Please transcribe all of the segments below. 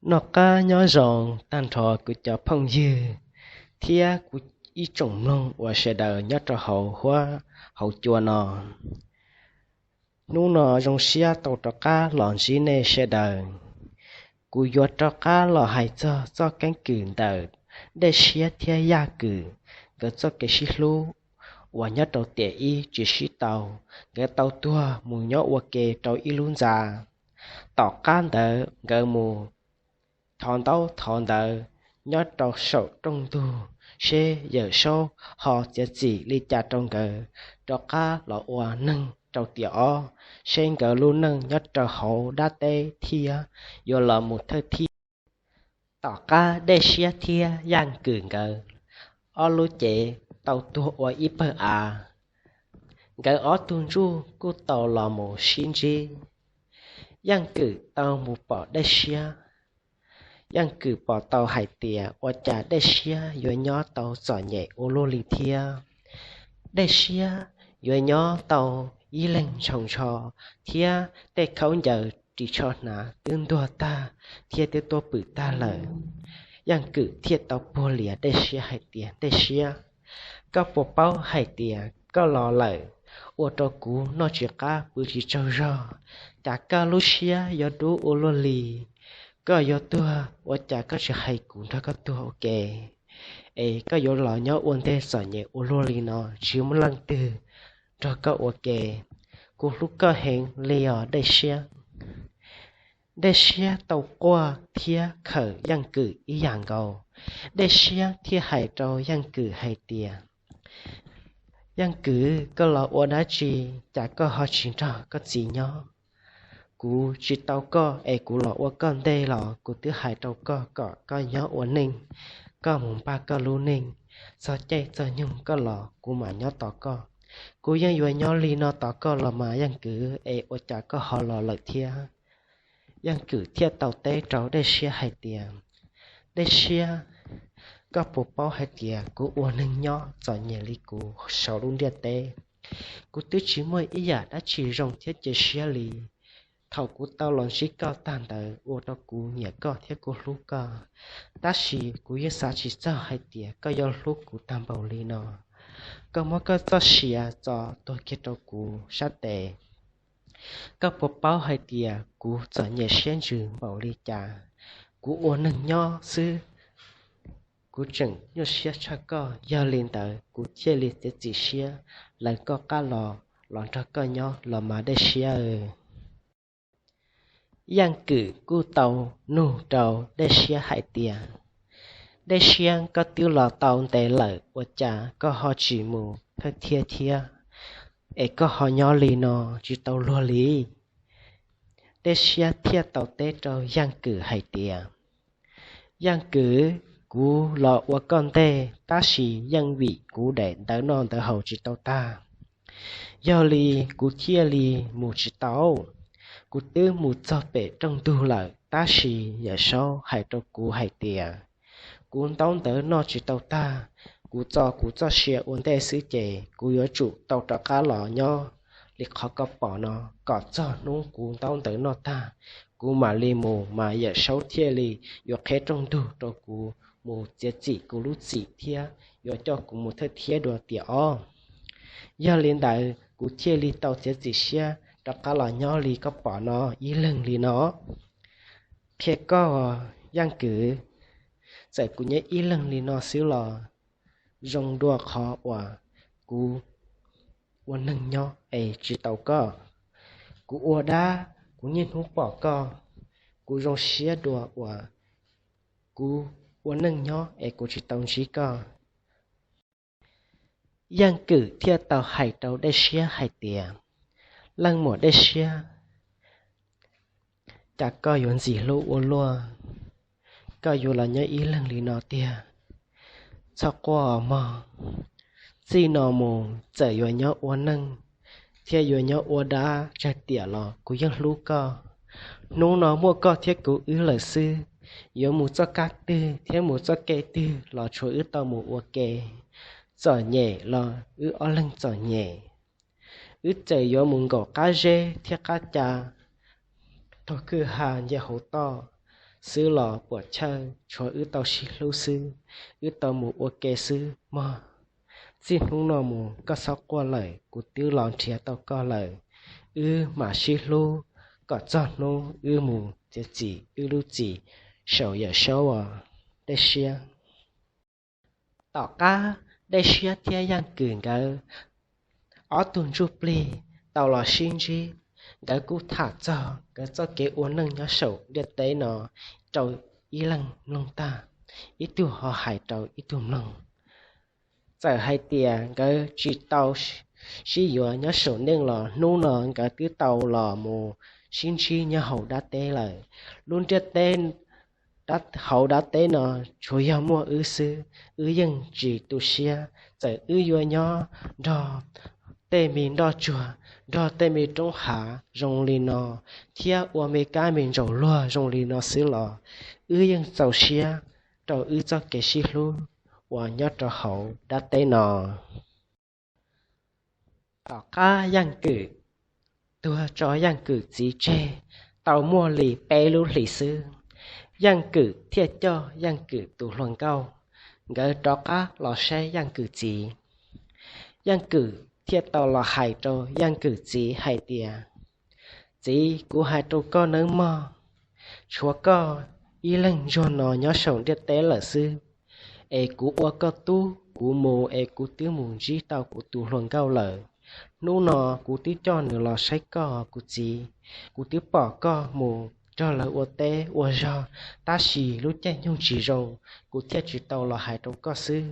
Noj qab nyob zoo tag nrho kuv cov phooj ywg thiab kuv ib tsoom mloog uas sawv daws nyob rau hauv huab hauv cua no. Hnub no zoo siab tau rov qab los ntsib nej sawv daws. Kuv yuav rov qab los hais txog txoj keeb kwm ntawm Dej Siab thiab Yaj Kwm nkawd txoj kev sib hlub uas nyob rau tiam ib tsis sib tau, nkawd tau tuag mus nyob ua ke rau ib lub ntxa. Tom qab ntawd nkawd mus thov ntaub thov ntawv nyob rau saum rooj ntug seb Yawm Saub ho txiav txim li cas rau nkawd rov qab los ua neeg rau tiam ob, seb nkawd lub neej nyob rau hauv dab teb thiab yuav los mus thawj thiab. Tom qab Dej Siab thiab Yaj Kwm nkawd ob lub cev tau tuag ua ib pawg av, nkawd ob tug ntsuj kuj tau los mus sib ntsib. Yaj Kwm tau mus pom Dej Siab. Yaj Kwm pom tau hais tias ua cas Dej Siab yuav nyob tau txom nyem ua luaj li thiab. Dej Siab yuav nyob tau ib leeg ntshaus ntsho thiab tej khaub ncaws ris tsho hnav twb ntuag tag thiab twb tuaj pwm tag lawm. Yaj Kwm thiaj tau puag lias Dej Siab hais tias, Dej Siab, koj puas paub hais tias koj los lawm ua rau kuv noj tsis qab pw tsis tsaug zog? Cas koj lub siab yuav dub ua luaj li? Koj yuav tuag ua cas koj tsis hais kuv nrog koj tuag ua ke? Es koj yuav los nyob ua ntej txom nyem ua luaj li no tsis muaj leej twg nrog koj ua ke. Kuv hlub koj heev li os Dej Siab. Dej Siab tau quaj thiab khawm Yaj Kwm ib yam nkaus. Dej Siab thiaj hais rau Yaj Kwm hais tias, Yaj Kwm, koj los ua dab tsi? Cas koj ho tsis nrog koj txiv nyob? Kuv tsis tau koj es kuv los ua koj ntej los kuv twb hais rau koj kom koj nyob ua neej, koj mus npaj koj lub neej, txog caij txog nyoog koj los kuv mam nyob tos koj. Kuv yeej yuav nyob li no tos koj los mas Yaj Kwm, es ua cas koj ho los lawm thiab? Yaj Kwm thiaj tau teb rau Dej Siab hais tias, Dej Siab, koj puas paub hais tias kuv ua neeg nyob txom nyem li kuv saum lub ntiaj teb, kuv twb tsis muaj ib yam dab tsi zoo thiab cia siab li. Thaum kuv tau los ntsib koj tag ntawd ua rau kuv nyiam koj thiab kuv hlub koj, tab sis kuv yeej xav tsis txog hais tias koj yuav hlub kuv tag npaum li no. Koj muab koj txoj sia txo tuag kiag rau kuv sab tes. Koj puas paub hais tias kuv txom nyem siab ntsws npaum li cas? Kuv ua neeg nyob xwb, kuv tseem nyuaj siab tshaj koj, yog li ntawd kuv thiaj li txiav txim siab lawv koj qab los, los nrog koj nyob los mas Dej Siab. Yaj Kwm kuj tau nug rau Dej Siab hais tias, Dej Siab, koj twb los tau ntev lawm ua cas koj ho tsis mus thawj thiab thiab, es koj ho nyob li no tsis tau luag li? Dej Siab thiaj tau teb rau Yaj Kwm hais tias, Yaj Kwm, kuv los ua koj ntej tab sis yeej vim kuv daim ntawv noj ntawv haus tsis tau tag, yog li kuv thiaj li mus tsis tau. Kuv twb mus txog pem rooj ntug lawm tab sis Yawm Saub hais rau kuv hais tias kuv ntaub ntawv noj tsis tau tag, kuv txo kuv txoj sia ua ntej xwb ces kuv yuav tsum tau rov qab los nyob li qhov koj pom no kom txog hnub kuv ntaub ntawv noj tag, kuv mam li mus mas Yawm Saub thiaj li yuav qheb rooj ntug rau kuv mus txiav txim kuv lub txim thiab yuav coj kuv mus thawj thiab dua tiam ob. Yog li ntawd kuv thiaj li tau txiav txim siab rov qab los nyob li koj pom no ib leeg li no. Qhia koj, Yaj Kwm, txawm kuv nyob ib leeg li no xwb los zoo dua qhov uas kuv ua neeg nyob es tsis tau koj. Kuv ua dab, kuv niaj hnub pom koj, kuv zoo siab dua uas kuv ua neej nyob es kuv tsis tau ntsib koj. Yaj Kwm thiaj tau hais rau Dej Siab hais tias, Leej muam Dej Siab, cas koj yuav ntxim hlub ua luaj, koj yuav los nyob ib leeg li no tiag? Txhob quaj mog, txij no mus txawm yuav nyob ua neej thiab yuav nyob ua dab tsawg tiam los kuv yeej hlub koj. Hnub no muaj koj thiab kuv wb lawm xwb, yuav mus txoj kab twg thiab mus txoj kev twg los tshuav wb tau mus ua ke. Txom nyem los wb ob leeg txom nyem, wb txawm yuav mus nkaum qab zeb thiab qab ca, taug kwj ha nce hauv toj, xwb los puam chawj, tshuav wb tau sib hlub xwb, wb tau mus ua ke xwb mog. Txij hnub no mus koj txhob quaj lawm, kuv twb los nrhiav tau koj lawm. Wb mam sib hlub kom txog hnub wb mus txiav txim wb lub txim saum Yawm Saub os, Dej Siab. Tom qab Dej Siab thiab Yaj Kwm nkawd ob tug ntsuj plig tau los sib ntsib, nkawd kuj tham txog nkawd txoj kev ua neej nyob saum ntiaj teb no rau ib leeg mloog tag, ib tug ho hais rau ib tug mloog. Txawm hais tias nkawd tsis tau sib yuav nyob saum neej los hnub no nkawd twb tau los mus sib ntsib nyob hauv dab teb lawm. Lub ntiaj teb hauv dab teb no tsuas yog muaj wb xwb, wb yeej tsis tu siab. Txawm wb yuav nyob nrog tej me nroj tsuag, nrog tej me roob hav zoo li no, thiab ua me kab me ntsaum luag zoo li no xwb los wb yeej txaus siab rau wb txoj kev sib hlub uas nyob rau hauv dab teb no. Tom qab Yaj Kwm tuag tso Yaj Kwm txiv tseg tau muaj li peb lub hlis xwb, Yaj Kwm thiaj coj Yaj Kwm tus hluas nkauj, nkawd rov qab los saib Yaj Kwm txiv. Yaj Kwm thiaj tau los hais rau Yaj Kwm txiv hais tias, Txiv, kuv hais rau koj nawb mog, tshuav koj ib leeg ntsuag no nyob saum ntiaj teb lawm xwb, es kuv ua koj tub kuv mus es kuv twb mus ntsib tau kuv tus hluas nkauj lawm. Hnub no kuv twb coj nws los saib koj kuv txiv, kuv twb pom koj mus nrog lawv ua teb ua zog, tab sis lub caij nyoog tsis zoo, kuv thiaj tsis tau los hais rau koj xwb.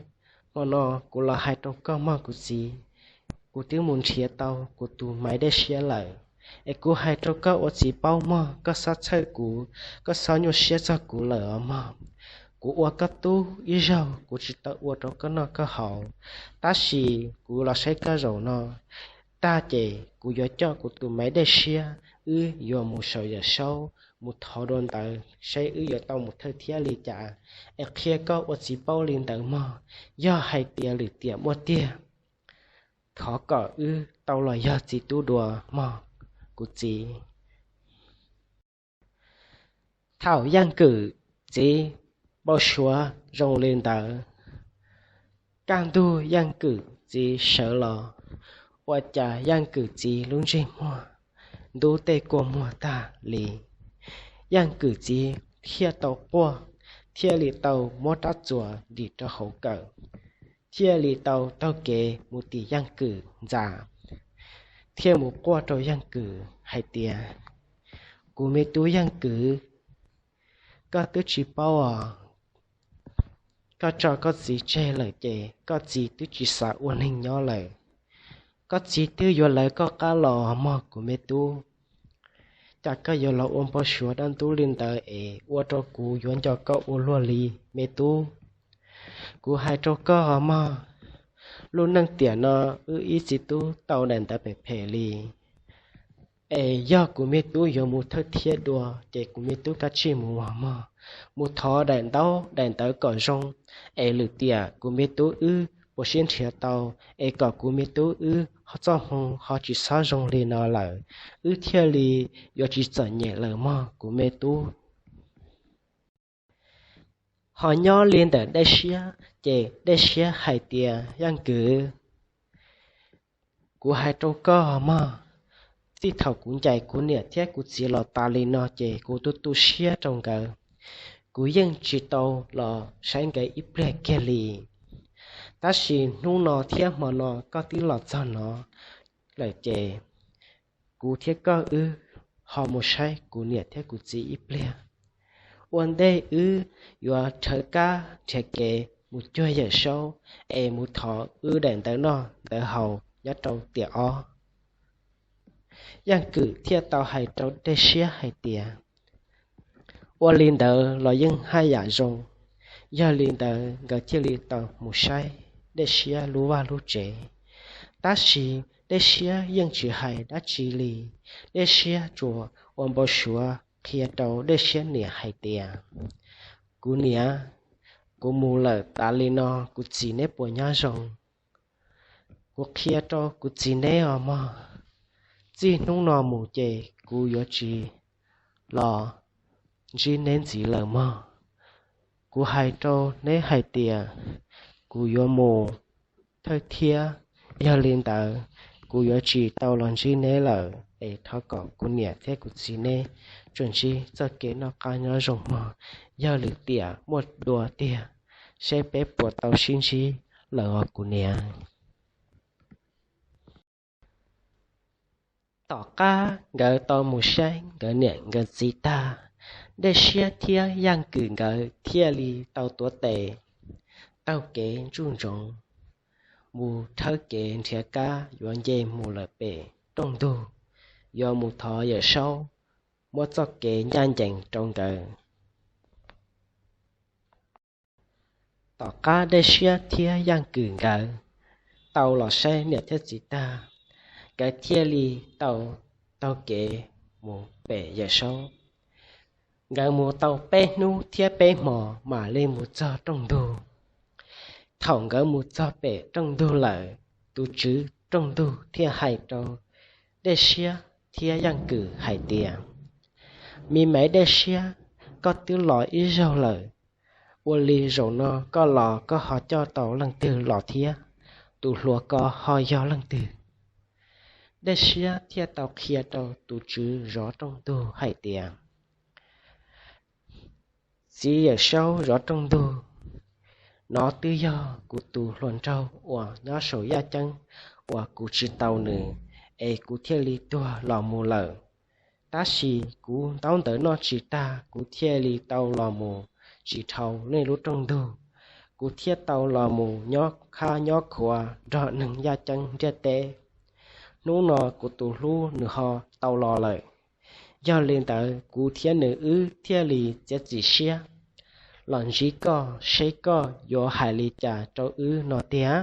Hmo no kuv los hais rau koj mog kuv txiv, kuv twb mus nrhiav tau kuv tus Maiv Dej Siab lawm, es kuv hais rau koj ua txiv paub mog, koj txhob txhawj kuv, koj txhob nyuaj siab txog kuv lawm os mog. Kuv ua koj tub ib zaug kuv tsis tau ua rau koj noj koj haus, tab sis kuv los saib koj zaum no tag ces kuv yuav coj kuv tus Maiv Dej Siab, wb yuav mus saum Yawm Saub mus thov dua ntawd saib wb yuav tau mus thawj thiab li cas, es qhia koj ua txiv paub li ntawd mog. Yog hais tias lwm tiam muaj tiag, thov kom wb tau los yog txiv tub dua mog kuv txiv. Thaum Yaj Kwm txiv npau suav zoo li ntawd, kaj ntug Yaj Kwm txiv sawv los, ua cas Yaj Kwm txiv lub ntsej muag ntub tej kua muag tag li. Yaj Kwm txiv thiaj tau quaj, thiaj li tau muab rab txuas dim rau hauv kawm, thiaj li tau taug kev mus tim Yaj Kwm ntxa, thiaj mus quaj rau Yaj Kwm hais tias, Kuv me tub Yaj Kwm, koj twb tsis paub os, koj tso koj txiv tseg lawm ces koj txiv twb tsis xav ua neeg nyob lawm. Koj txiv twb yuav lawv koj qab los mog kuv me tub. Cas koj yuav los ua npau suav dab ntub li ntawd es ua rau kuv yuav nco koj ua luaj li me tub. Kuv hais rau koj mog, lub neej tiam no wb ib txiv tub tau daim ntawv phem phem li. Es yog kuv me tub yuav mus thawj thiab dua ces kuv me tub kav tsij mus mog, mus thov daim ntaub daim ntawv kom zoo, es lwm tiam kuv me tub wb puas sib nrhiav tau, es kom kuv me tub wb txoj hmoo ho tsis xob zoo li no lawm, wb thiaj li yuav tsis txom nyem lawm mog kuv me tub. Ho nyob li ntawm Dej Siab ces Dej Siab hais tias, Yaj Kwm, kuv hais rau koj mog, txij thaum kuv ncaim kuv niam thiab kuv txiv los tas li no ces kuv tu tu siab rau nkawd, kuv yeej tsis tau los saib nkawd ib pliag kiag li. Tab sis hnub no thiab hmo no koj twb los txog no lawm ces kuv thiab koj wb ho mus saib kuv niam thiab kuv txiv ib pliag, ua ntej wb yuav rhawv kab nrhiav kev mus cuag Yawm Saub es mus thov wb daim ntawv noj ntawv haus nyob rau tiam ob. Yaj Kwm thiaj tau hais rau Dej Siab hais tias, Ua li ntawd los yeej haj yam zoo. Yog li ntawd nkawd thiaj li tau mus saib Dej Siab lub vaj lub tsev. Tab sis Dej Siab yeej tsis hais dab tsi li. Dej Siab tsuas ua npau suav qhia rau Dej Siab niam hais tias, Kuv niam, kuv mus lawm tas li no kuv txiv neb puas nyob zoo? Kuv qhia rau kuv txiv neb os mog, txij hnub no mus ces kuv yuav tsis los ntsib neb ntxiv lawm mog. Kuv hais rau neb hais tias kuv yuav mus thawj thiab, yog li ntawd kuv yuav tsis tau los ntsib neb lawm, es thov kom kuv niam thiab kuv txiv neb tsuas ntsib txoj kev noj qab nyob zoo mog. Yog lwm tiam muaj dua tiag, seb peb puas tau sib ntsib lawm os kuv niam. Tom qab nkawd tau mus saib nkawd niam nkawd txiv tag, Dej Siab thiab Yaj Kwm nkawd thiaj li tau tuav tes taug kev ntsuj ntsoov mus rhawb kev nrhiav kab yuav nce mus lawm pem rooj ntug, yuav mus thov Yawm Saub muab txoj kev ncaj ncees rau nkawd. Tom qab Dej Siab thiab Yaj Kwm nkawd tau los saib niam thiab txiv tag, nkawd thiaj li tau taug kev mus pem Yawm Saub. Nkawd mus tau peb hnub thiab peb hmo mam li mus txog rooj ntug. Thaum nkawd mus txog pem rooj ntug lawm, tus tswv rooj ntug thiaj hais rau Dej Siab thiab Yaj Kwm hais tias, Me maiv Dej Siab, koj twb los ib zaug lawm, ua li zaum no koj los koj ho coj tau leej twg los thiab? Tus hluas ko ho yog leej twg? Dej Siab thiaj tau qhia rau tus tswv zov rooj ntug hais tias, Txiv Yawm Saub zov rooj ntug, nov twb yog kuv tus hluas nraug uas nyob saum yaj ceeb uas kuv tsis tau nws, es kuv thiaj li tuag los mus lawm. Tab sis kuv ntaub ntawv noj tsis tag, kuv thiaj li tau los mus tsis dhau nej lub rooj ntug, kuv thiaj tau los mus nyob khab nyob khuav nrog neeg yaj ceeb ntiaj teb. Hnub no kuv tus hlub nws ho tau los lawm, yog li ntawd kuv thiab nws wb thiaj li txiav txim siab los ntsib koj seb koj yuav hais li cas rau wb no tiag.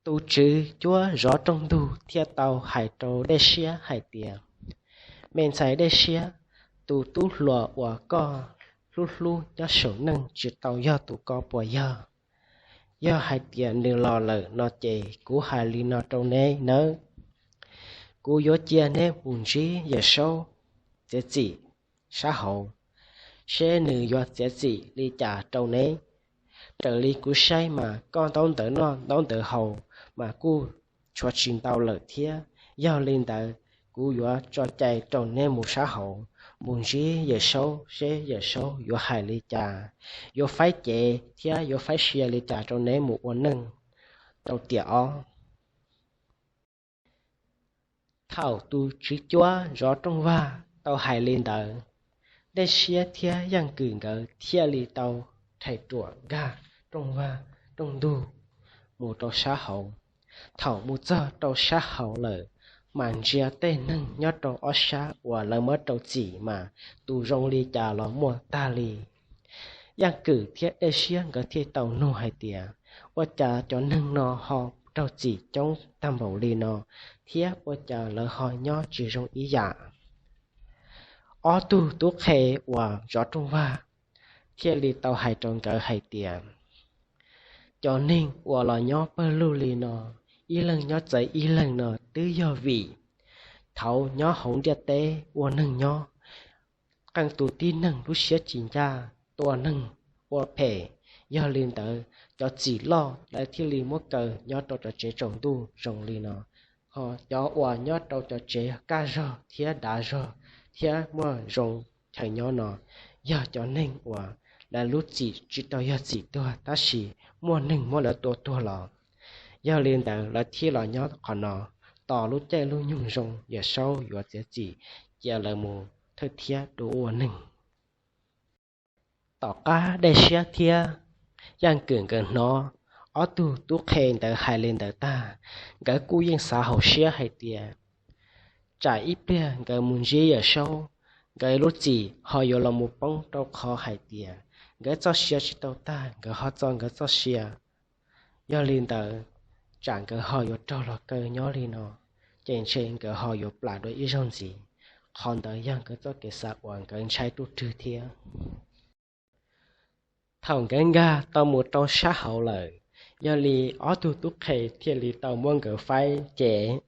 Tus tswv cuab zov rooj ntug thiaj tau hais rau Dej Siab hais tias, Me ntxhais Dej Siab, tus tub hluas uas koj hlub hlub nyob saum neej tsis tau yog tus ko puas yog? Yog hais tias nws los lawm no ces kuv hais li no rau neb nawb, kuv yuav cia neb mus ntsib Yawm Saub txiav txim sab hauv, seb nws yuav txiav txim li cas rau neb. Raws li kuv saib mas koj ntaub ntawv noj ntaub ntawv haus mas kuj tshuav tsis ntau lawm thiab. Yog li ntawd, kuv yuav tso cai rau neb mus sab hauv, mus ntsib Yawm Saub seb Yawm Saub yuav hais li cas, yuav faib cev thiab yuav faib sia li cas rau neb mus ua neej rau tiam ob. Thaum tus tswv cuab zov rooj vag tau hais li ntawd, Dej Siab thiab Yaj Kwm nkawd thiaj li tau rhais ruam nkag rooj vag rooj ntug mus rau sab hauv. Thaum mus txog rau sab hauv lawm, mas ntsia tej neeg nyob rau ob sab uas lawv muab rau txim mas tus zoo li cas los muaj tag li. Yaj Kwm thiab Dej Siab nkawd thiaj tau nug hais tias, Ua cas cov neeg no ho raug txim coob tag npaum li no, thiab ua cas lawv ho nyob tsis zoo ib yam? Ob tug tub qhe uas zov rooj vag thiaj li tau hais rau nkawd hais tias, Cov neeg uas los nyob pawg lug li no, ib leeg nyob txawv ib leeg no twb yog vim thaud nyob hauv ntiaj teb ua neeg nyob, qee tus tib neeg lub siab tsis ncaj, tua neeg, ua phem. Yog li ntawd, cov txim loj lawv thiaj li muab kaw nyob rau cov tsev tsaus ntuj zoo li no, ho cov uas nyob rau cov tsev kaj zog thiab dav zog thiab muaj zoo chaw nyob no, yog cov neeg uas lawv lub txim tsis tau yog txim tuag tab sis muaj neeg muab lawv tua tuag los. Yog li ntawd, lawv thiaj los nyob qhov no tos lub caij lub nyoog zoo Yawm Saub yuav txiav txim cia lawv mus thawj thiab dua ua neeg. Tom qab Dej Siab thiab Yaj Kwm nkawd hnov ob tug tub qhe ntawd hais li ntawd tag, nkawd kuj yeej xav hauv siab hais tias, tsam ib pliag nkawd mus ntsib Yawm Saub, nkawd lub txim ho yuav los mus poob rau qhov hais tias nkawd txoj sia tsis tau tag, nkawd ho txo nkawd txoj sia. Yog li ntawd, tsam nkawd ho yuav raug los kaw nyob li no, ces ntshe nkawd ho yuav plam dua ib zaug ntxiv. Qhov ntawd yog nkawd txoj kev xav uas nkawd ntshai ruaj rwg thiab. Thaum nkawd nkag tau mus rau sab hauv lawm, yog li ob tug tub qhe thiaj li tau muab nkawd faib ces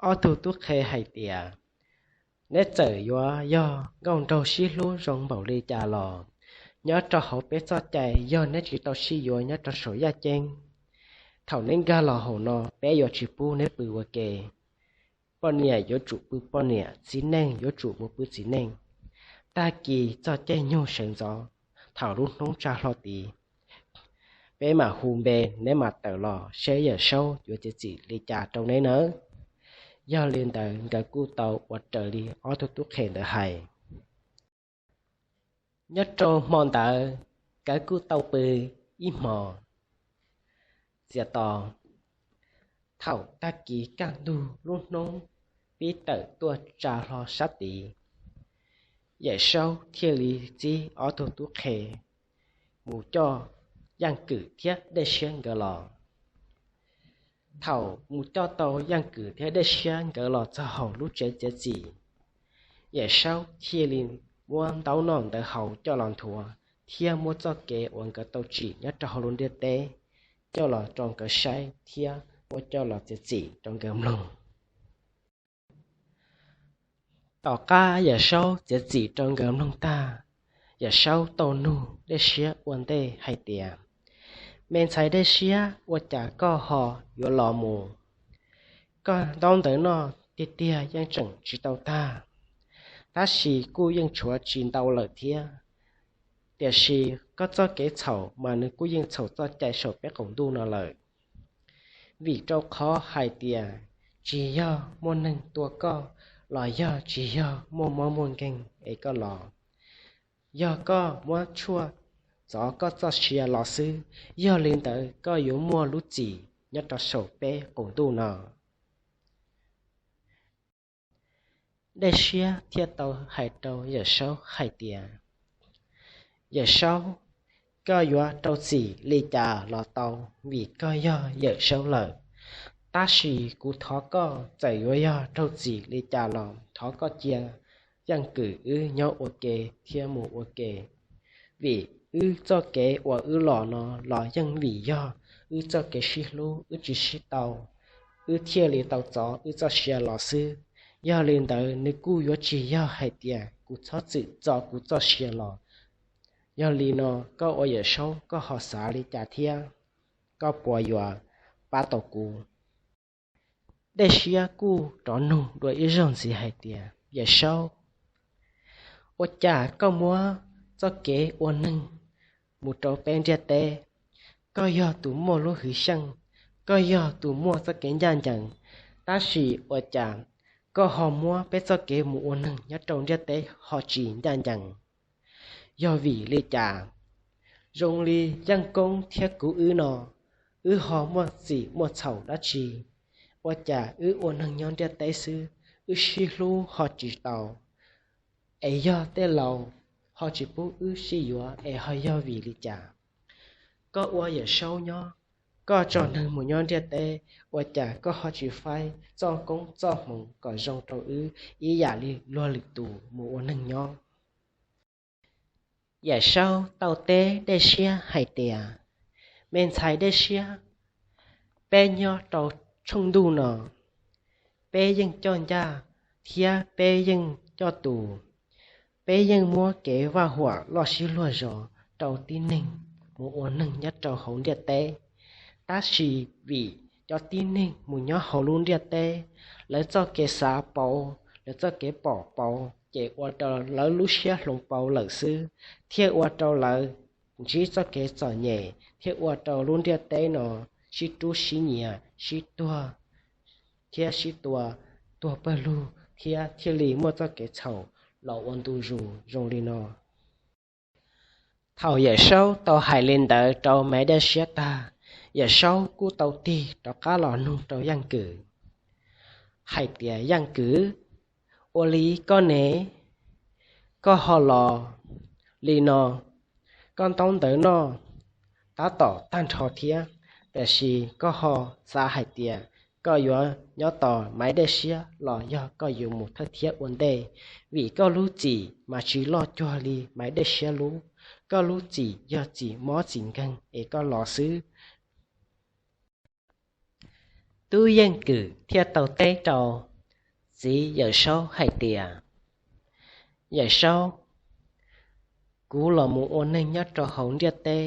ob tug tub qhe hais tias, Neb txawm yuav yog nkauj nraug sib hlub zoo npaum li cas los, nyob rau hauv peb txoj cai, yog neb tsis tau sib yuav nyob rau saum yaj ceeb, thaum neb nkag los hauv no peb yuav tsis pub neb pw ua ke. Poj niam yuav tsum pw poj niam, txiv neej yuav tsum mus pw txiv neej. Tag kis txog caij nyoog sawv ntxov, thaum lub hnub tsa hlo tid, peb mam hu npe, neb mam tawm los seb Yawm Saub yuav txiav txim li cas rau neb nawb. Yog li ntawd nkawd kuj tau ua raws li ob tug tub qhe ntawd hais. Nyob rau hmo ntawd, nkawd kuj tau pw ib hmos. Txiav tos, thaum tag kis kaj ntug lub hnub pib tawm tuaj tsa hlo sab tid, Yawm Saub thiaj li txib ob tug tub qhe mus coj Yaj Kwm thiab Dej Siab nkawd los. Thaum mus coj tau Yaj Kwm thiab Dej Siab nkawd los txog hauv lub tsev txiav txim, Yawm Saub thiaj li muab ntaub noj ntawv haus coj los nthuav, thiab muab txoj kev uas nkawd tau tsim nyob rau hauv lub ntiaj teb coj los rau nkawd saib thiab muab coj los txiav txim rau nkawd mloog. Tom qab Yawm Saub txiav txim rau nkawd mloog tag, Yawm Saub tau nug Dej Siab ua ntej hais tias, Me ntxhais Dej Siab, ua cas koj ho yuav los mus? Koj ntaub ntawv noj tiag tiag yeej tseem tsis tau tag, tab sis kuj yeej tshuav tsis ntau lawm thiab. Tiam sis koj txoj kev txhaum mas nws kuj yeej txhaum txoj cai saum peb qaum ntuj no lawm. Vim rau qhov hais tias tsis yog muaj neeg tua koj los yog tsis yog muaj mob muaj nkeeg es koj los, yog koj muab tshuaj txov koj txoj sia los xwb. Yog li ntawd koj yuav muaj lub txim nyob rau saum peb qaum ntuj no. Dej Siab thiaj tau hais rau Yawm Saub hais tias, Yawm Saub, koj yuav rau txim li cas los tau, vim koj yog Yawm Saub lawm. Tab sis kuv thov koj, txawm yuav yog rau txim li cas los thov koj cia Yaj Kwm wb nyob ua ke thiab mus ua ke. Vim wb txoj kev uas wb los no los yeej vim yog wb txoj kev sib hlub wb tsis sib tau, wb thiaj li tau txov wb txoj sia los xwb. Yog li ntawd nws kuj yuav tsis yog hais tias kuv txhob txwm txo kuv txoj sia los. Yog li no, koj ua Yawm Saub koj ho xav li cas thiab? Koj puas yuav pab tau kuv? Dej Siab kuj rov nug dua ib zaug ntxiv hais tias, Yawm Saub, ua cas koj muab txoj kev ua neeg mus rau peb ntiaj teb? Koj yog tus muaj lub hwv xyeej, koj yog tus muaj txoj kev ncaj ncees, tab sis ua cas koj ho muab peb txoj kev mus ua neeg nyob rau ntiaj teb ho tsis ncaj ncees? Yog vim li cas? Zoo li Yeej Koob thiab kuv wb no, wb ho muaj txim muaj txhaum dab tsi? Ua cas wb ua neeg nyob ntiaj teb xwb, wb sib hlub ho tsis tau, es yog tej laus ho tsis pub wb sib yuav es ho yog vim li cas? Koj ua Yawm Saub nyob, koj tso neeg mus nyob ntiaj teb, ua cas koj ho tsis faib txoj koob txoj hmoov kom zoo rau wb ib yam li luag lwm tus mus ua neeg nyob? Yawm Saub tau teb Dej Siab hais tias, Me ntxhais Dej Siab, peb nyob rau tshooj ntuj no, peb yeej coj ncaj thiab peb yeej coj tus, peb yeej muab kev vaj huam loj sib luag zos rau tib neeg mus ua neeg nyob rau hauv ntiaj teb. Tab sis vim cov tib neeg mus nyob hauv lub ntiaj teb, lawv txoj kev xav pauv, lawv txoj kev pom pauv ces ua rau lawv lub siab hloov pauv lawm xwb, thiaj ua rau lawv ntsib txoj kev txom nyem, thiaj ua rau lub ntiaj teb no sib rub sib nyiam, sib tuag thiab sib tua, tuag pawg lug thiab thiaj li muaj txoj kev txhaum los ua ntu zus zoo li no. Thaum Yawm Saub tau hais li ntawd rau Maiv Dej Siab tag, Yawm Saub kuj tau tig rov qab los nug rau Yeej Kwm hais tias, Yeej Kwm, ua li koj ne, koj ho los li no, koj ntaub ntawv noj tab tom tag nrho thiab, tiam sis koj ho xav hais tias koj yuav nyob tos Maiv Dej Siab los yog koj yuav mus thawj thiab ua ntej? Vim koj lub txim mas tsis loj cuag li Maiv Dej Siab lub, koj lub txim yog txim mob txim nkeeg es koj los xwb. Tub Yeej Kwm thiaj tau teb rau txiv Yawm Saub hais tias, Yawm Saub, kuv los mus ua neeg nyob rau hauv ntiaj teb,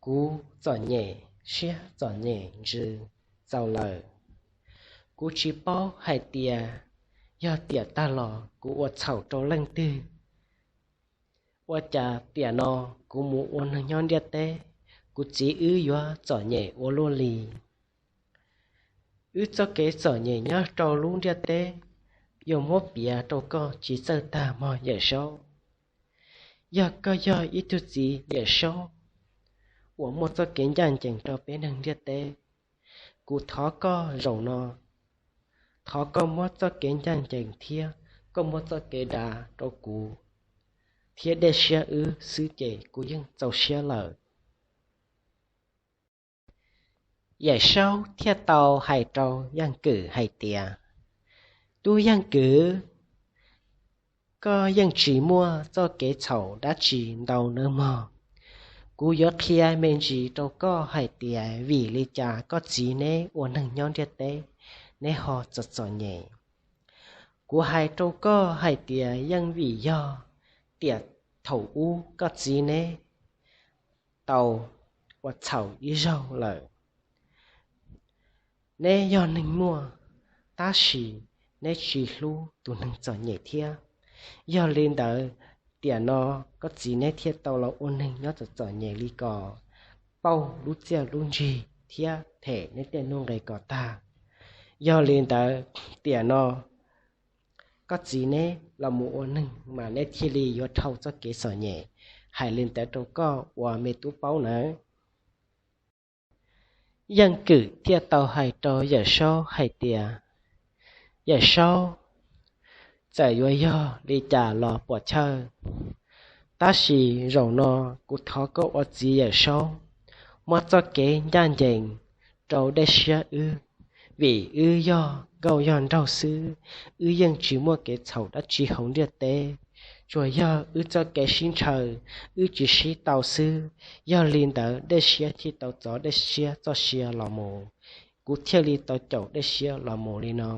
kuv txom nyem siab txom nyem ntsws txaus lawm. Kuv tsis paub hais tias yog tiam tag los kuv ua txhaum rau leej twg. Ua cas tiam no kuv mus ua neeg nyob ntiaj teb, kuv txiv wb yuav txom nyem ua luaj li. Wb txoj kev txom nyem nyob rau lub ntiaj teb yuav muab piav rau koj tsis txawj tag mog Yawm Saub. Yog koj yog ib tug txiv Yawm Saub uas muaj txoj kev ncaj ncees rau peb neeg ntiaj teb, kuv thov koj zaum no, thov koj muab txoj kev ncaj ncees thiab koj muab txoj kev dav rau kuv thiab Dej Siab wb xwb ces kuv yeej txaus siab lawm. Yawm Saub thiaj tau hais rau Yaj Kwm hais tias, Tub Yaj Kwm, koj yeej tsis muaj txoj kev txhaum dab tsi ntau nawb mog. Kuv yuav qhia me ntsis rau koj hais tias vim li cas koj txiv neb ua neeg nyob ntiaj teb neb ho txom txom nyem. Kuv hais rau koj hais tias yeej vim yog tiam thaum ub koj txiv neb tau ua txhaum ib zaug lawm. Neb yog neeg muaj, tab sis neb tsis hlub tus neeg txom nyem thiab. Yog li ntawd, tiam no koj txiv neb thiaj tau los ua neeg nyob txom txom nyem li ko, pauj lub txiaj lub ntsig thiab them neb tej nuj nqis kom tag. Yog li ntawd, tiam no koj txiv neb los mus ua neeg mas neb thiaj li yuav dhau txoj kev txom nyem. Hais li ntawd rau koj ua me tub paub nawb. Yaj Kwm thiaj tau hais rau Yawm Saub hais tias, Yawm Saub, txawm yuav yog li cas los puam chawj, tab sis zaum no kuv thov koj ua txiv Yawm Saub, muab txoj kev ncaj ncees rau Dej Siab wb, vim wb yog nkauj yog nraug xwb, wb yeej tsis muaj kev txhaum dab tsi hauv ntiaj teb, tsuas yog wb txoj kev sib ntshaw, wb tsis sib tau xwb. Yog li ntawd Dej Siab thiaj tau txov Dej Siab txoj sia los mus, kuv thiaj li tau caum Dej Siab los mus li no.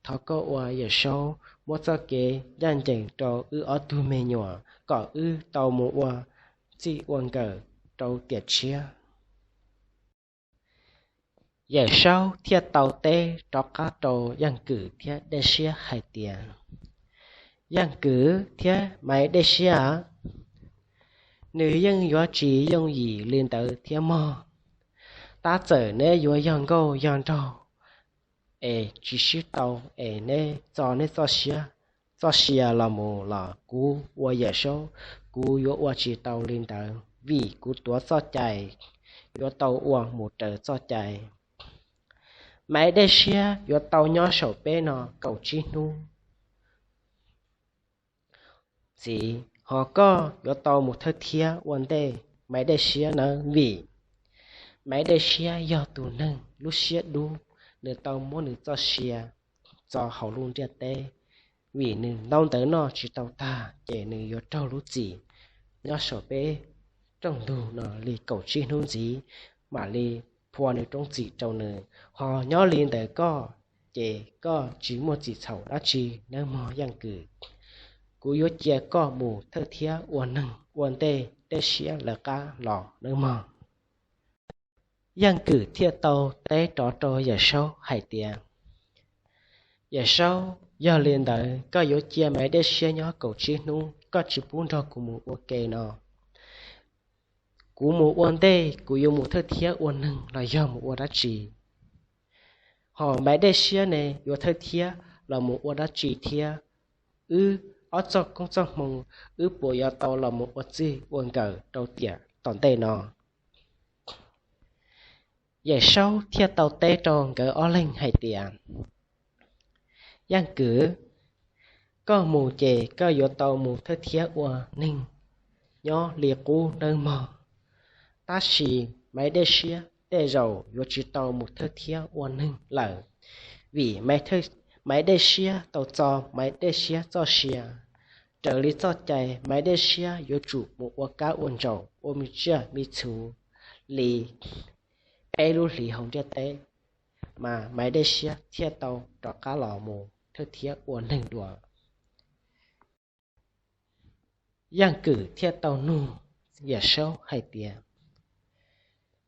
Thov koj ua Yawm Saub muab txoj kev ncaj ncees rau wb ob tug me nyuam kom wb tau mus ua txij ua nkawm rau tiam tshiab. Yawm Saub thiaj tau teb rov qab rau Yaj Kwm thiab Dej Siab hais tias, Yaj Kwm thiab Maiv Dej Siab, nws yeej yuav tsis yooj yim li ntawd thiab mog. Tab txawm neb yuav yog nkauj yog nraug es tsis sib tau es neb txo neb txoj sia los mus los kuv ua Yawm Saub, kuv yuav ua tsis tau li ntawd vim kuv tuav txoj cai yuav tau ua mus raws txoj cai. Maiv Dej Siab yuav tau nyob saum peb no kaum tsib hnub ntxiv, ho koj yuav tau mus thawj thiab ua ntej Maiv Dej Siab nawb, vim Maiv Dej Siab yog tus neeg lub siab dub, nws tau muab nws txoj sia txo hauv lub ntiaj teb, vim nws ntaub ntawv noj tsis tau tag ces nws yuav raug lub txim nyob saum peb rooj ntug no li kaum tsib hnub ntxiv, mam li phua nws roob txim rau nws. Ho nyob li ntawd koj, ces koj tsis muaj txim txhaum dab tsi nawb mog Yaj Kwm. Kuv yuav cia koj mus thawj thiab ua neeg ua ntej Dej Siab lawv qab los nawb mog. Yaj Kwm thiaj tau teb rov rau Yawm Saub hais tias, Yawm Saub, yog li ntawd koj yuav cia Maiv Dej Siab nyob kaum tsib hnub, koj tsis pub nrog kuv mus ua ke no. Kuv mus ua ntej, kuv yuav mus thawj thiab ua neeg los yog mus ua dab tsi? Ho Maiv Dej Siab ne yuav thawj thiab los mus ua dab tsi thiab? Wb ob txoj koob txoj hmoo, wb puas yuav tau los mus ua txij ua nkawm rau tiam tom ntej no? Yawm Saub thiaj tau teb rau nkawd ob leeg hais tias, Yaj Kwm, koj mus ces koj yuav tau mus thawj thiab ua neeg nyob li qub nawb mog. Tab sis Maiv Dej Siab tej zaum yuav tsis tau mus thawj thiab ua neeg lawm, vim Maiv Dej Siab tau txo Maiv Dej Siab txoj sia. Raws li txoj cai, Maiv Dej Siab yuav tsum mus ua kab ua ntsaum, ua me tsiaj me txhu li peb lub hlis hauv ntiaj teb, mas Maiv Dej Siab thiaj tau rov qab los mus thawj thiab ua neeg dua. Yaj Kwm thiaj tau nug Yawm Saub hais tias,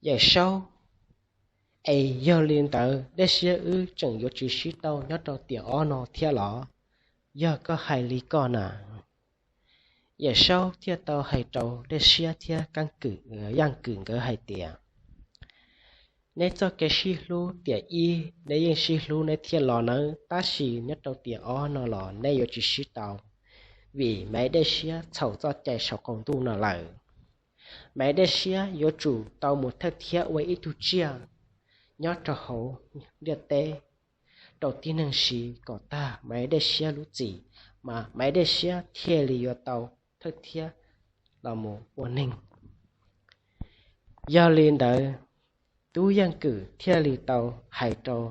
Yawm Saub, es yog li ntawd Dej Siab wb tseem yuav tsis sib tau nyob rau tiam ob no thiab los? Yog koj hais li koj na. Yawm Saub thiaj tau hais rau Dej Siab thiab Yaj Kwm nkawd hais tias, Neb txoj kev sib hlub tiam ib neb yeej sib hlub neb thiaj los nawb, tab sis nyob rau tiam ob no los neb yuav tsis sib tau, vim Maiv Dej Siab txhaum txoj cai saum qaum ntuj no lawm. Maiv Dej Siab yuav tsum tau mus thawj thiab ua ib tug tsiaj nyob rau hauv ntiaj teb rau tib neeg siv kom tag Maiv Dej Siab lub txim, mas Maiv Dej Siab thiaj li yuav tau thawj thiab los mus ua neeg. Yog li ntawd, Tub Yaj Kwm thiaj li tau hais rau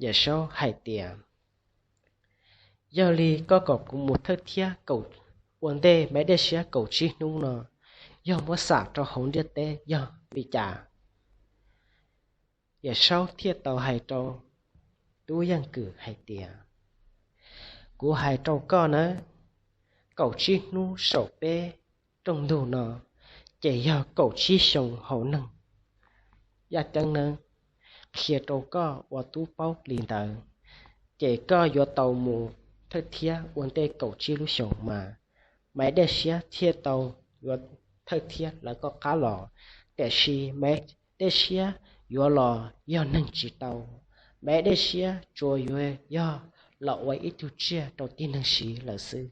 Yawm Saub hais tias, Yog li koj kom kuv mus thawj thiab kaum, ua ntej Maiv Dej Siab kaum tsib hnub no, yog muab xam rau hauv ntiaj teb yog li cas? Yawm Saub thiaj tau hais rau Tub Yaj Kwm hais tias, Kuv hais rau koj nawb, kaum tsib hnub saum peb rooj ntug no, ces yog kaum tsib xyoo hauv neeg Yaj Ceeb nawb. Qhia rau koj ua tub paub li ntawd, ces koj yuav tau mus thawj thiab ua ntej kaum tsib lub xyoos mas Maiv Dej Siab thiaj tau yuav thawj thiab lawv koj qab los. Tiam sis Maiv Dej Siab yuav los yog neeg tsis tau, Maiv Dej Siab tsuas yuav yog los ua ib tug tsiaj rau tib neeg siv lawm xwb.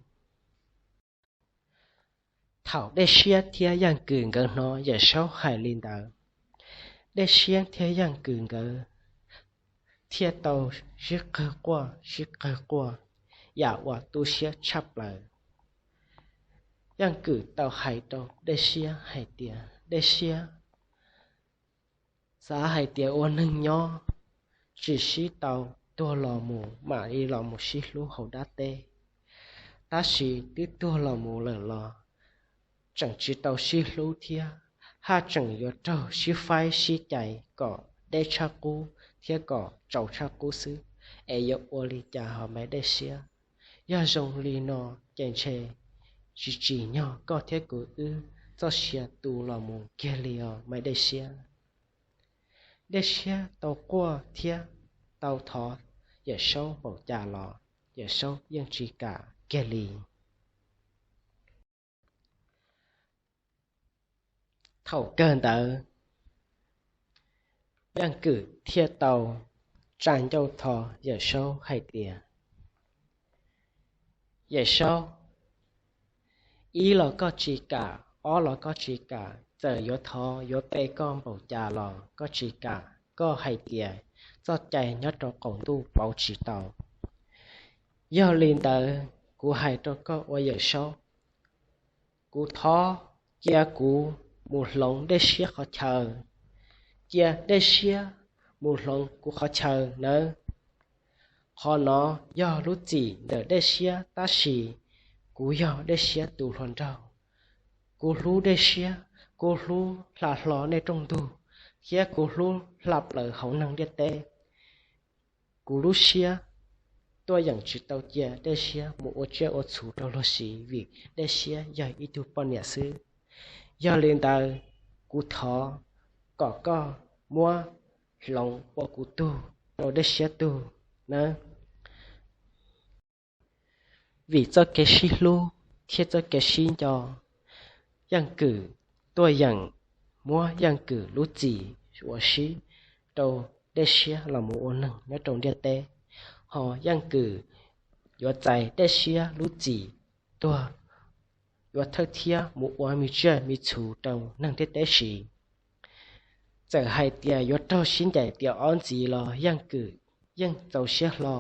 Thaum Dej Siab thiab Yaj Kwm nkawd hnov Yawm Saub hais li ntawd, Dej Siab thiab Yaj Kwm nkawd thiaj tau sib qawg quaj sib qawg quaj yam uas tu siab tshaj plaws. Yaj Kwm tau hais rau Dej Siab hais tias, Dej Siab, xav hais tias ua neeg nyob tsis sib tau, tuag los mus mam li los mus sib hlub hauv dab teb, tab sis twb tuag los mus lawm los tseem tsis tau sib hlub thiab, haj tseem yuav raug sib faib sib cais kom deb tshaj qub thiab kom tsaus tshaj qub xwb, es yuav ua li cas ho Maiv Dej Siab? Yog zoo li no ces ntshe tsis tsim nyog koj thiab kuv wb txoj sia tu los mus kiag li os Maiv Dej Siab. Dej Siab tau quaj thiab tau thov Yawm Saub npaum cas los Yawm Saub yeej tsis kam kiag li. Thaum kawg ntawd, Yaj Kwm thiaj tau tsa ncauj thov Yawm Saub hais tias, Yawm Saub, ib los koj tsis kam, ob los koj tsis kam, txawm yuav thov yuav pe koj npaum cas los koj tsis kam, koj hais tias txoj cai nyob rau qaum ntuj pauv tsis tau. Yog li ntawd, kuv hais rau koj ua Yawm Saub, kuv thov cia kuv mus hloov Dej Siab qhov chaw, cia Dej Siab mus hloov kuv qhov chaw nawb. Qhov no yog lub txim ntawm Dej Siab, tab sis kuv yog Dej Siab tus hluas nraug. Kuv hlub Dej Siab, kuv hlub hla hlo nej rooj ntug, thiab kuv hlub hla plaws hauv neeg ntiaj teb. Kuv lub siab tuaj yeem tsis tau cia Dej Siab mus ua tsiaj ua txhu rau luag siv vim Dej Siab yog ib tug poj niam xwb. Yog li ntawd, kuv thov kom koj muab hloov ua kuv tug rau Dej Siab tug nawb. Vim txoj kev sib hlub thiab txoj kev sib nco, Yaj Kwm tuaj yeem muab Yaj Kwm lub txim uas sib rau Dej Siab los mus ua neeg nyob rau ntiaj teb, ho Yaj Kwm yuav txais Dej Siab lub txim tuag, yuav thawj thiab mus ua me tsiaj me txhu rau neeg ntiaj teb siv. Txawm hais tias yuav raug sib ncaim tiam ob ntxiv los Yaj Kwm yeej txaus siab hlo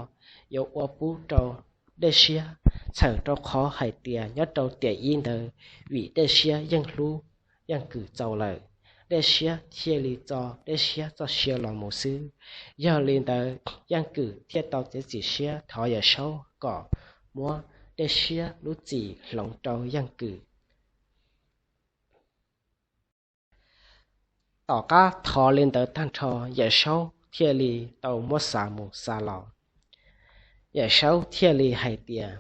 yuav ua pub rau Dej Siab, txhawm rau qhov hais tias nyob rau tiam ib ntawd, vim Dej Siab yeej hlub Yaj Kwm txaus lawm, Dej Siab thiaj li txo Dej Siab txoj sia los mus xwb. Yog li ntawd, Yaj Kwm thiaj tau txiav txim siab thov Yawm Saub kom muab Dej Siab lub txim hloov rau Yaj Kwm. Tom qab thov li ntawd tag nrho, Yawm Saub thiaj li tau muab xa mus xa los. Yawm Saub thiaj li hais tias,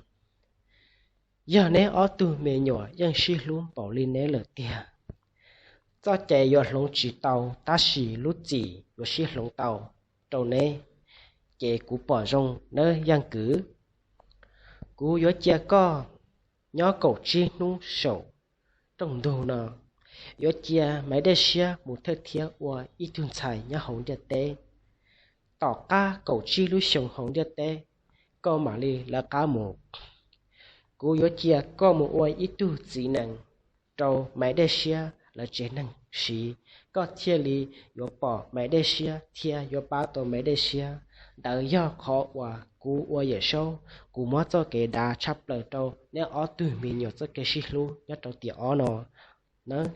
Yog neb ob tug me nyuam yeej sib hlub npaum li neb lawm tiag, txoj cai yuav hloov tsis tau, tab sis lub txim yuav sib hloov tau rau neb, ces kuv pom zoo nawb Yaj Kwm. Kuv yuav cia koj nyob kaum tsib hnub saum rooj ntug no, yuav cia Maiv Dej Siab mus thawj thiab ua ib tug ntxhais nyob hauv ntiaj teb. Tom qab kaum tsib lub xyoo hauv ntiaj teb, koj mam li lawv qab mus. Kuv yuav cia koj mus ua ib tug txiv nees rau Maiv Dej Siab lawv tsev neeg siv, koj thiaj li yuav pom Maiv Dej Siab thiab yuav pab tau Maiv Dej Siab. Ntawd yog qhov uas kuv ua Yawm Saub, kuv muab txoj kev dav tshaj plaws rau neb ob tug me nyuam txoj kev sib hlub nyob rau tiam ob no nawb.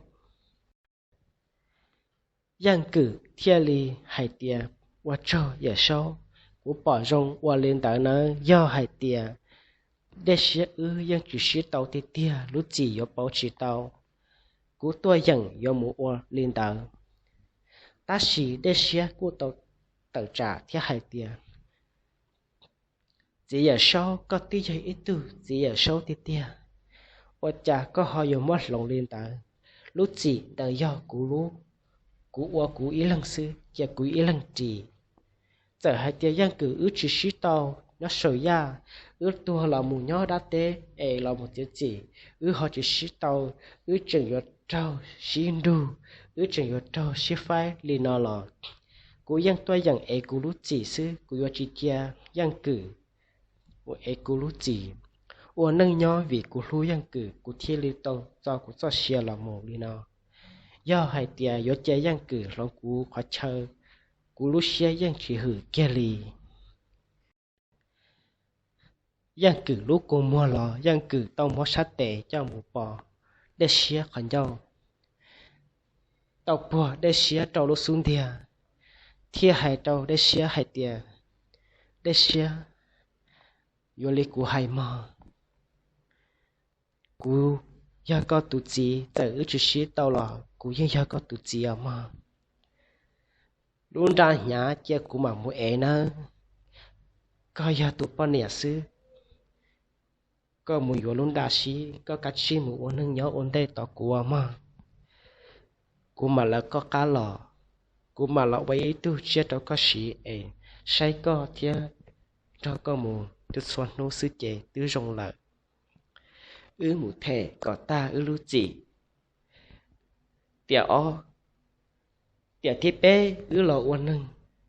Yaj Kwm thiaj li hais tias, ua tsaug Yawm Saub, kuv pom zoo ua li ntawd nawb. Yog hais tias Dej Siab wb yeej tsis sib tau tiag tiag, lub txim yuav pauv tsis tau, kuv tuaj yeem yuav mus ua li ntawd. Tab sis Dej Siab kuj tau tawm tsam thiab hais tias, txiv Yawm Saub, koj twb yog ib tug txiv Yawm Saub tiag tiag, ua cas koj ho yuav muab hloov li ntawd? Lub txim ntawd yog kuv lub, kuv ua kuv ib leeg xwb, cia kuv ib leeg ris. Txawm hais tias Yaj Kwm wb tsis sib tau nyob saum yaj, wb tuag los mus nyob dab teb es los mus txiav txim, wb ho tsis sib tau, wb tseem yuav raug sib nrug, wb tseem yuav raug sib faib li no los, kuv yeej tuaj yeem ev kuv lub txim xwb, kuv yuav tsis cia Yaj Kwm mus ev kuv lub txim. Ua neej nyob vim kuv hlub Yaj Kwm, kuv thiaj li tau txo kuv txoj sia los mus li no. Yog hais tias yuav cia Yaj Kwm hloov kuv qhov chaw, kuv lub siab yeej tsis hwm kiag li. Yaj Kwm lub kua muag los Yaj Kwm tau muab sab tes coj mus pos Dej Siab qhov ncauj, tau puag Dej Siab rau lub xub ntiag, thiaj hais rau Dej Siab hais tias, Dej Siab, yuav li kuv hais mog, kuv yog koj tus txiv, txawm wb tsis sib tau los kuv yeej yog koj tus txiv os mog. Lub nra hnyav cia kuv mam mus ev nawb. Koj yog tus poj niam xwb, koj mus yuav lub nra sib, koj kav tsij mus ua neej nyob ua ntej tos kuv os mog. Kuv mam lawv koj qab los, kuv mam los ua ib tug tsiaj rau koj siv es saib koj thiab nrog koj mus txhua hnub xwb ces twb zoo lawm. Wb mus them kom tag wb lub txim. Tiam ob, tiam thib peb wb los ua neeg,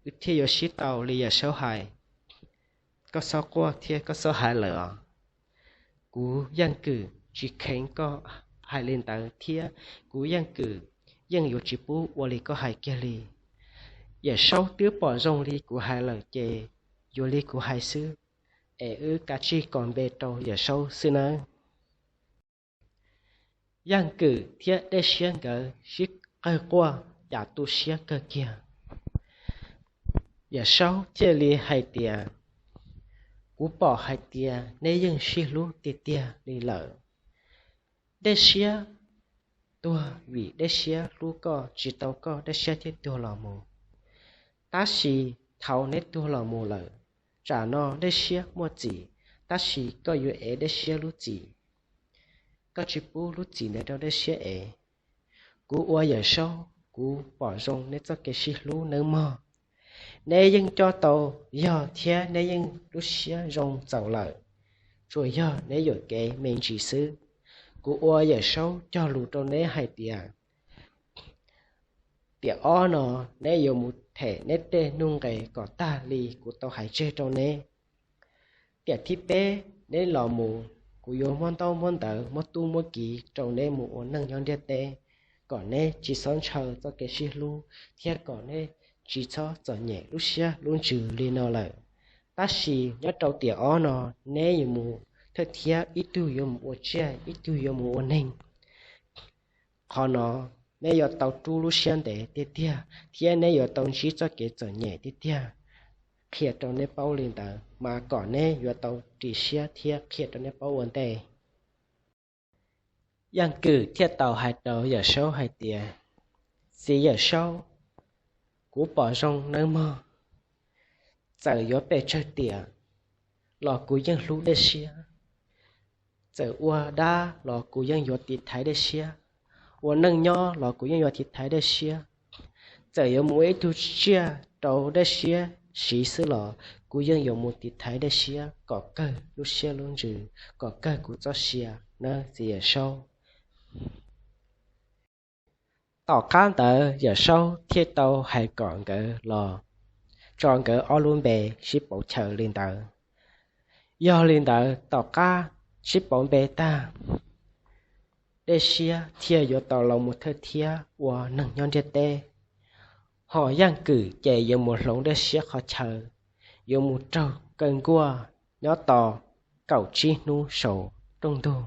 wb thiaj yuav sib tau li Yawm Saub hais. Koj txhob quaj thiab koj txhob hais lawm os. Kuv Yaj Kwm tsis kheev koj hais li ntawd thiab kuv Yaj Kwm yeej yuav tsis pub ua li koj hais kiag li. Yawm Saub twb pom zoo li kuv hais lawm ces yuav li kuv hais xwb, es wb kav tsij kos npe rau Yawm Saub xwb nawb. Yaj Kwm thiab Dej Siab nkawd sib qawg quaj cas tu siab kawg kiag. Yawm Saub thiaj li hais tias, kuv pom hais tias neb yeej sib hlub tiag tiag li lawm. Dej Siab tuag vim Dej Siab hlub koj, tsis tau koj Dej Siab thiaj tuag los mus. Tab sis thaum neb tuag los mus lawm, tsam no Dej Siab muaj txim, tab sis koj yuav ev Dej Siab lub txim. Koj tsis pub lub txim ntawd rau Dej Siab ev. Kuv ua Yawm Saub, kuv pom zoo neb txoj kev sib hlub nawb mog. Neb yeej coj tau yog thiab neb yeej lub siab zoo txaus lawm, tsuas yog neb yuam kev me ntsis xwb. Kuv ua Yawm Saub cog lus rau neb hais tias, tiam ob no neb yuav mus them neb tej nuj nqes kom tag li kuv tau hais tseg rau neb. Tiam thib peb neb los mus, kuv yuav muab ntaub muab ntawv muab tub muab kiv rau neb mus ua neej nyob ntiaj teb, kom neb tsis txhob ntshaw txoj kev sib hlub thiab kom neb tsis txhob txom nyem lub siab lub ntsws li no lawm. Tab sis nyob rau tiam ob no, neb yuav mus thawj thiab ib tug yuav mus ua tsiaj ib tug yuav mus ua neeg. Qhov no neb yuav tau rub lub siab ntev tiag tiag thiab neb yuav tau ntsib txoj kev txom nyem tiag tiag. Qhia rau neb paub li ntawd mas kom neb yuav tau ris siab thiab qhia rau neb paub ua ntej. Yaj Kwm thiaj tau hais rau Yawm Saub hais tias, txiv Yawm Saub, kuv pom zoo nawb mog. Txawm yuav pes tsawg tiam los kuv yeej hlub Dej Siab. Txawm ua dab los kuv yeej yuav tiv thaiv Dej Siab, ua neej nyob los kuv yeej yuav tiv thaiv Dej Siab. Txawm yuav mus ua ib tug tsiaj rau Dej Siab siv xwb los kuv yeej yuav mus tiv thaiv Dej Siab kom kawg lub siab lub ntsws, kom kawg kuv txoj sia nawb txiv Yawm Saub. Tom qab ntawd Yawm Saub thiaj tau hais kom nkawd los tso nkawd ob lub npe sib pauv chaw li ntawd. Yog li ntawd tom qab sib pauv npe tag, Dej Siab thiaj yuav tau los mus thawj thiab ua neeg nyob ntiaj teb, ho Yaj Kwm ces yuav mus hloov Dej Siab qhov chaw, yuav mus raug kaw nkuaj nyob tos kaum tsib hnub saum rooj ntug,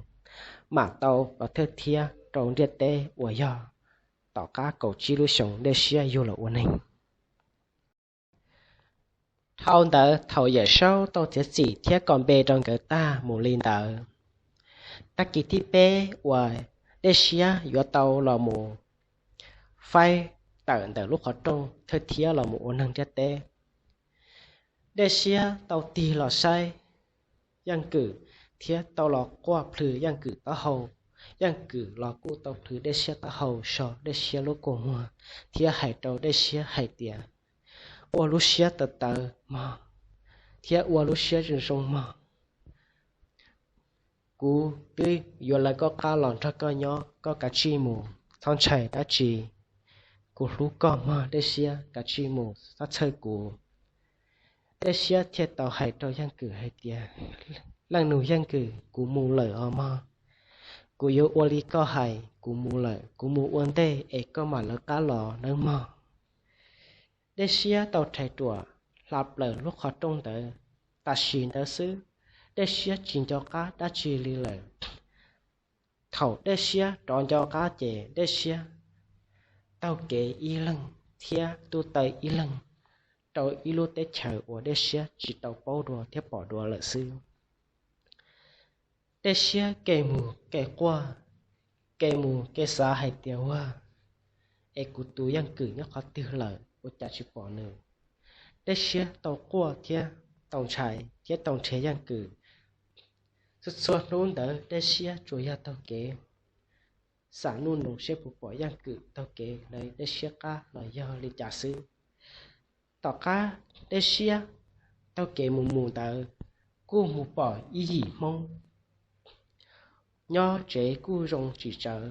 mam tau los thawj thiab rau ntiaj teb uas yog tom qab kaum tsib lub xyoos Dej Siab yug los ua neeg. Dhau ntawd thaum Yawm Saub tau txiav txim thiab kom npe rau nkawd tag mus li ntawd, tag kis thib peb uas Dej Siab yuav tau los mus faib tawm ntawm lub qhov rooj thawj thiab los mus ua neeg ntiaj teb, Dej Siab tau tig los saib Yaj Kwm thiab tau los quaj plhws Yaj Kwm taub hau. Yaj Kwm los kuj tau plhws Dej Siab taub hau so Dej Siab lub kua muag thiab hais rau Dej Siab hais tias, ua lub siab tawv tawv mog, thiab ua lub siab zoo zoo mog. Kuv twb yuav lawv koj qab los nrog koj nyob, koj kav tsij mus, txhob ntshai dab tsi. Kuv hlub koj mog Dej Siab, kav tsij mus, txhob txhawj kuv. Dej Siab thiaj tau hais rau Yaj Kwm hais tias, leej nus Yaj Kwm, kuv mus lawm os mog. Kuv yuav ua li koj hais, kuv mus lawm, kuv mus ua ntej es koj mam lawv qab los nawb mog. Dej Siab tau rhais ruam hla plaws lub qhov rooj ntawd. Tam sim ntawd xwb, Dej Siab tsis nco qab dab tsi li lawm. Thaum Dej Siab rov nco qab ces Dej Siab taug kev ib leeg thiab tub taw ib leeg rau ib lub teb chaws uas Dej Siab tsis tau paub dua thiab pom dua lawm xwb. Dej Siab kev mus kev quaj, kev mus kev xav hais tias, ua es kuv tus Yaj Kwm nyob qhov twg lawm ua cas tsis pom nws? Dej Siab tau quaj thiab tau ntshai thiab tau nrhiav Yaj Kwm. Txhua txhua hnub ntawd Dej Siab tsuas yog taug kev xam nuj nus seb puas pom Yaj Kwm taug kev hlawv Dej Siab qab los yog li cas xwb. Tom qab Dej Siab taug kev mus mus ntawd, kuj mus pom ib yim Hmoob nyob tsev kuj zoo tsis tsawv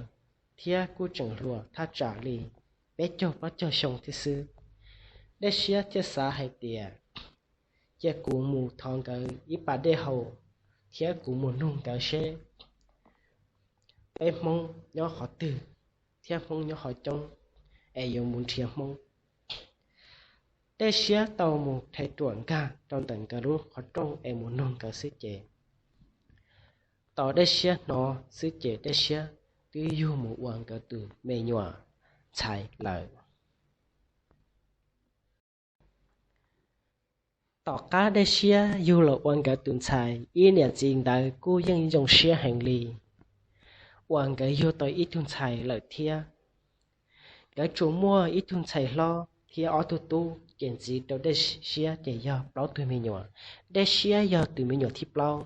thiab kuj tseem hluas thaj tsam li peb caug plaub caug xyoo thiab xwb. Dej Siab thiaj xav hais tias, cia kuv mus thov nkawd ib pas dej haus thiab kuv mus nug nkawd seb peb Hmoob nyob qhov twg thiab Hmoob nyob qhov coob es yuav mus nrhiav Hmoob. Dej Siab tau mus rhais ruam nkag rau ntawm nkawd lub qhov rooj es mus nug nkawd xwb ces, tau Dej Siab hnov xwb ces Dej Siab twb yug mus ua nkawd tus me nyuam ntxhais lawm. Tom qab Dej Siab yug los ua nkawd tus ntxhais, ib niam txiv ntawd kuj yeej zoo siab heev li uas nkawd yug tau ib tug ntxhais lawm thiab. Nkawd tsuas muaj ib tug ntxhais hlob thiab ob tug tub, ces ntxiv rau Dej Siab ces yog plaub tug me nyuam. Dej Siab yog tus me nyuam thib plaub.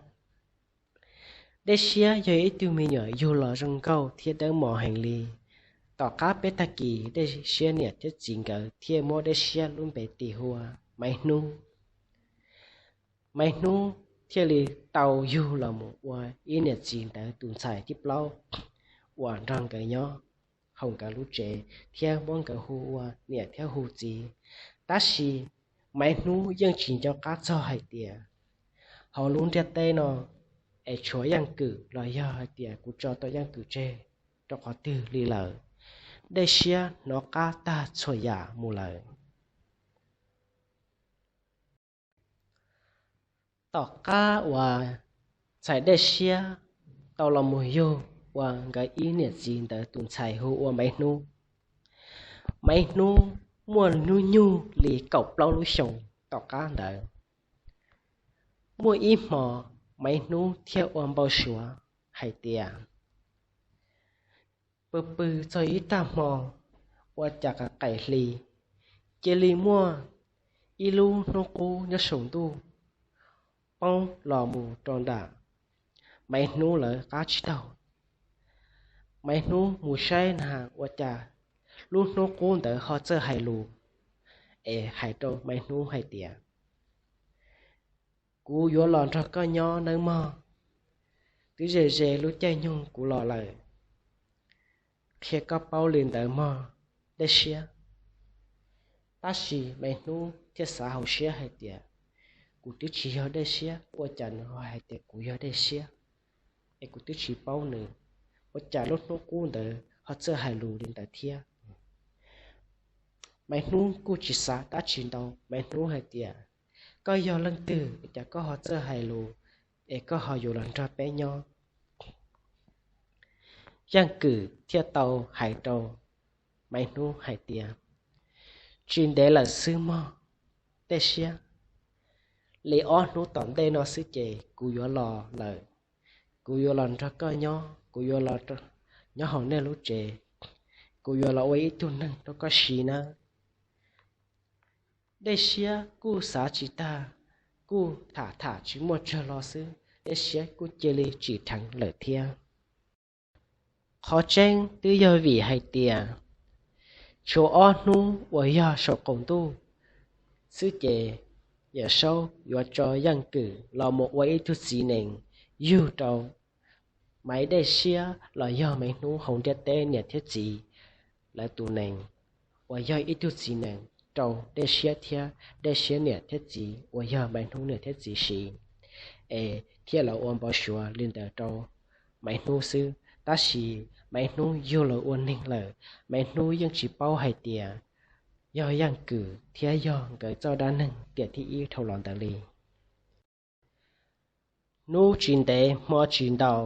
Dej Siab yog ib tug me nyuam yug los zoo nkauj thiab dawb mos heev li. Tom qab peb tag kis Dej Siab niam thiab txiv nkawd thiaj muab Dej Siab lub npe tis hu ua Maiv Hnub. Maiv Hnub thiaj li tau yug los mus ua ib niam txiv ntawd tus ntxhais thib plaub uas nrog nkawd nyob hauv nkawd lub tsev thiab muab nkawd hu ua niam thiab hu txiv. Tab sis Maiv Hnub yeej tsis nco qab txog hais tias hauv lub ntiaj teb no es tshuav Yaj Kwm los yog hais tias kuv tso tau Yaj Kwm tseg rau qhov twg li lawm. Dej Siab hnov qab tag txhua yam mus lawm. Tom qab uas ntxhais Dej Siab tau los mus yug ua nkawd ib niam txiv ntawd tus ntxhais hu ua Maiv Hnub. Maiv Hnub muaj hnub nyoog li kaum plaub lub xyoos tom qab ntawd. Muaj ib hmo Maiv Hnub thiaj ua npau suav hais tias pw pw txog ib tag hmo ua cas qaim hli, cia li muaj ib lub hnub qub nyob saum ntuj poob los mus rau nram Maiv Hnub lawv qab tsis taug. Maiv Hnub mus saib na ua cas lub hnub qub ntawd ho txawj hais lus, es hais rau Maiv Hnub hais tias, Kuv yuav los nrog koj nyob nawb mog. Twb ze ze lub caij nyoog kuv los lawm. Qhia koj paub li ntawd mog, Dej Siab. Tab sis Maiv Hnub thiaj xav hauv siab hais tias, Kuv twb tsis yog Dej Siab, ua cas nws ho hais tias kuv yog Dej Siab? Es kuv twb tsis paub nws, ua cas lub hnub qub ntawd ho txawj hais lus li ntawd thiab? Maiv Hnub kuj tsis xav dab tsi ntau, Maiv Hnub hais tias, Koj yog leej twg es cas koj ho txawj hais lus, es koj ho yuav los nrog peb nyob? Yeej Kwm thiaj tau hais rau Maiv Hnub hais tias, Tsis ntev lawm xwb mog, Dej Siab. Li ob hnub tom ntej no xwb ces kuv yuav los lawm. Kuv yuav los nrog koj nyob, kuv yuav los nyob hauv nej lub tsev. Kuv yuav los ua ib tug neeg rau koj siv nawb. Dej Siab kuj xav tsis tag, kuj tham tham tsis muaj tsawg lo xwb, Dej Siab kuj cia li tsim dheev lawm thiab. Qhov tseeb twb yog vim hais tias tshuav ob hnub uas yog saum qaum ntuj xwb ces Yawm Saub yuav tso Yeej Kwm los mus ua ib tug txiv nees yug rau Maiv Dej Siab los yog Maiv Hnub hauv ntiaj teb niam thiab txiv lawv tus nees, uas yog ib tug txiv nees rau Dej Siab thiab Dej Siab niam thiab txiv uas yog Maiv Hnub niam thiab txiv siv, es thiaj los ua npau suav li ntawd rau Maiv Hnub xwb. Tab sis Maiv Hnub yug los ua neeg lawm, Maiv Hnub yeej tsis paub hais tias yog Yeej Kwm thiab yog nkawd txoj dab neeg tiam thib ib dhau los ntawd li. Hnub tsis ntev hmo tsis ntau,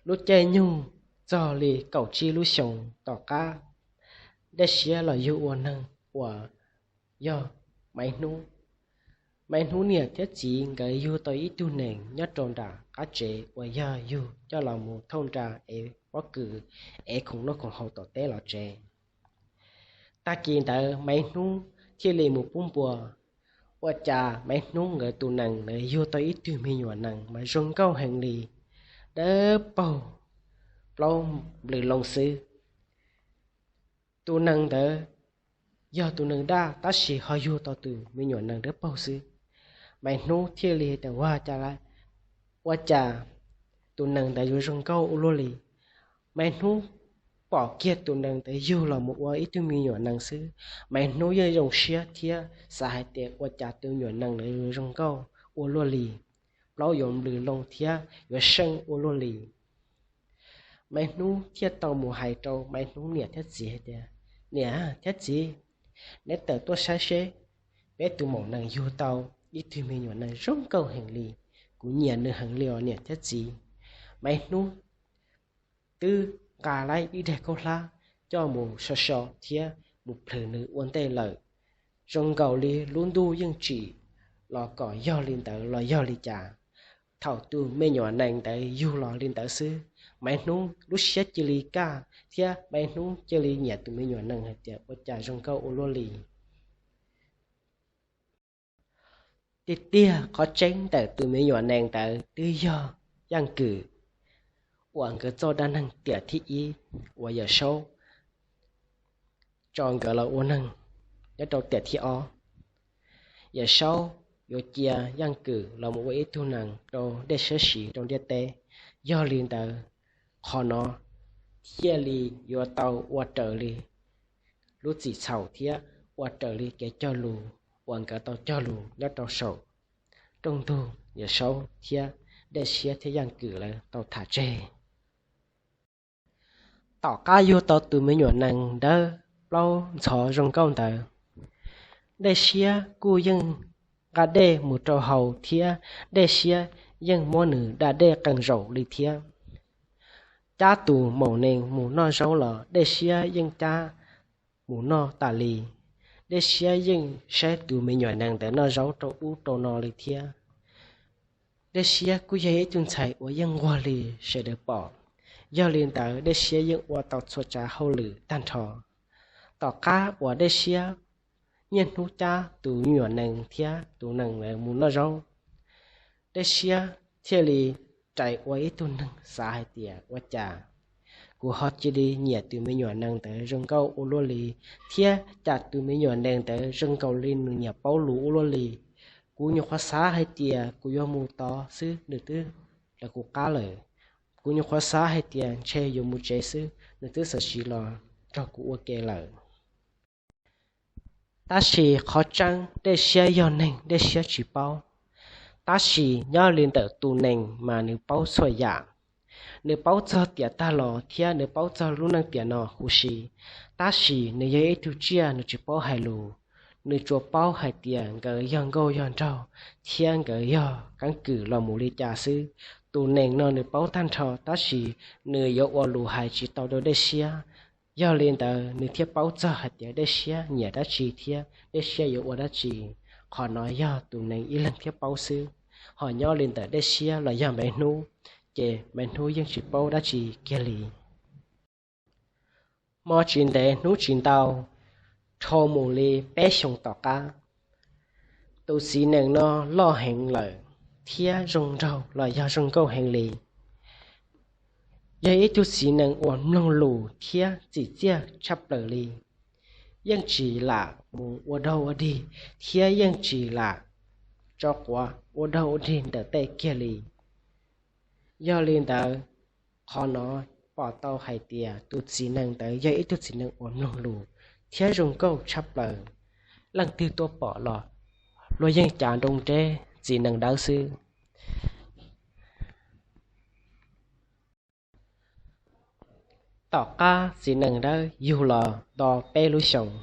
lub caij nyoog txog li kaum tsib lub xyoos tom qab, Dej Siab los yug ua neeg uas yog Maiv Hnub. Maiv Hnub niam thiab txiv nkawd yug tau ib tug nees nyob rau nram qab tsev uas yog yug coj los mus thauj nra ev pob kws, ev khoom noj khoom haus tom teb los tsev. Tag kis ntawd Maiv Hnub thiaj li mus pub npua. Ua cas Maiv Hnub nkawd tus nees ntawd yug tau ib tug me nyuam nees mas zoo nkauj heev li, dawb paug, plaub nplws loo xwb. Tus nees ntawd yog tus nees daj tab sis ho yug tau tus me nyuam nees dawb paug xwb. Maiv Hnub thiaj li tias, Ua cas, ua cas tus nees ntawd yuav zoo nkauj ua luaj li? Maiv Hnub pom kiag tus nees ntawd yug los mus ua ib tug me nyuam nees xwb, Maiv Hnub yeej zoo siab thiab xav hais tias, Ua cas tus me nyuam nees ntawd yuav zoo nkauj ua luaj li, plaub yuav nplws loo thiab yuav seej ua luaj li? Maiv Hnub thiaj tau mus hais rau Maiv Hnub niam thiab txiv hais tias, Niam thiab txiv, neb tawm tuaj saib seb peb tus maum nees yug tau ib tug me nyuam nees zoo nkauj heev li. Kuv nyiam nws heev li os niam thiab txiv. Maiv Hnub twb nqa lawm ib daim khaub hlab coj mus so so thiab mus plhws nws ua ntej lawm. Zoo nkaus li lub ntuj yeej tsim los kom yog li ntawd los yog li cas. Thaum tus me nyuam nees ntawd yug los li ntawd xwb, Maiv Hnub lub siab cia li kaj thiab Maiv Hnub cia li nyiam tus me nyuam nees hais tias, Ua cas zoo nkauj ua luaj li. Tiag tiag qhov tseeb ntawm tus me nyuam nees ntawd twb yog Yeej Kwm, uas nkawd txoj dab neeg tiam thib ib uas Yawm Saub tso nkawd los ua neeg nyob rau tiam thib ob. Yawm Saub yuav cia Yeej Kwm los mus ua ib tug nees rau Dej Siab siv rau ntiaj teb. Yog li ntawd, qhov no thiaj li yuav tau ua raws li lub txim txhaum thiab ua raws li kev cog lus uas nkawd tau cog lus nyob rau saum rooj ntug Yawm Saub thiab Dej Siab thiab Yeej Kwm lawv tau tham tseg. Tom qab yug tau tus me nyuam nees dawb plaub ntxhov zoo nkauj ntawd, Dej Siab kuj yeej nqa dej mus rau haus thiab Dej Siab yeej muab nws da dej qee zaum li thiab. Cab tus maum nees mus noj zaub los Dej Siab yeej cab mus noj tas li. Dej Siab yeej saib tus me nyuam nees ntawd noj zaub rau ub rau no li thiab. Dej Siab kuj yog ib tug ntxhais uas yeej nquag li sawv daws pom. Yog li ntawd Dej Siab yeej ua tau txhua tsav hauj lwm tag nrho. Tom qab uas Dej Siab niaj hnub cab tus me nyuam nees thiab tus nees mus noj zaub, Dej Siab thiaj li rais ua ib tug neeg xav hais tias ua cas kuv ho cia li nyiam tus me nyuam nees ntawd zoo nkauj ua luaj li, thiab cas tus me nyuam nees ntawd zoo nkaus li nws nyiam paub lus ua luaj li. Kuv nyuam qhuav xav hais tias kuv yuav mus tod xwb nws twb lawv kuv qab lawm. Kuv nyuam qhuav xav hais tias ntshe yuav mus tsev xwb nws twb xav sis los nrog kuv ua ke lawm. Tab sis qhov tseeb dej siab yog neeg dej siab tsis paub. Tab sis nyob li ntawm tus nees mas nws paub txhua yam. Nws paub txog tiam tag los thiab nws paub txog lub neej tiam no huv si. Tab sis nws yog ib tug tsiaj nws tsis paub hais lus. Nws tsuas paub hais tias nkawd yog nkauj yog nraug thiab nkawd yog keeb kwm los mus li cas xwb. Tus nees no nws paub tag nrho tab sis nws yuav ua lus hais tsis tau rau dej siab. Yog li ntawd nws thiaj paub txog hais tias dej siab nyiam dab tsi thiab dej siab yuav ua dab tsi. Qhov no yog tus nees ib leeg thiaj paub xwb. Ho nyob li ntawm dej siab los yog me hnub, ces me hnub yeej tsis paub dab tsi kiag li. Hmo tsis ntev hnub tsis ntau, dhau mus li peb xyoos tom qab, tus txiv nees no loj heev lawm thiab zoo nraug los yog zoo nkauj heev li. Yog ib tug txiv nees uas mloog lus thiab txim txiaj tshaj plaws li. Yeej tsis lam mus ua daug ua dig thiab yeej tsis lam tso quav ua daug ua dig ntawm tej kiag li. Yog li ntawd, qhov no pom tau hais tias tus txiv nees ntawd yog ib tug txiv nees uas mloog lus thiab zoo nkauj tshaj plaws. Leej twg tuaj pom los luag yeej cav nroo nteb txiv nees dawb xwb. Tom qab txiv nees dawb yug los nto peb lub xyoos,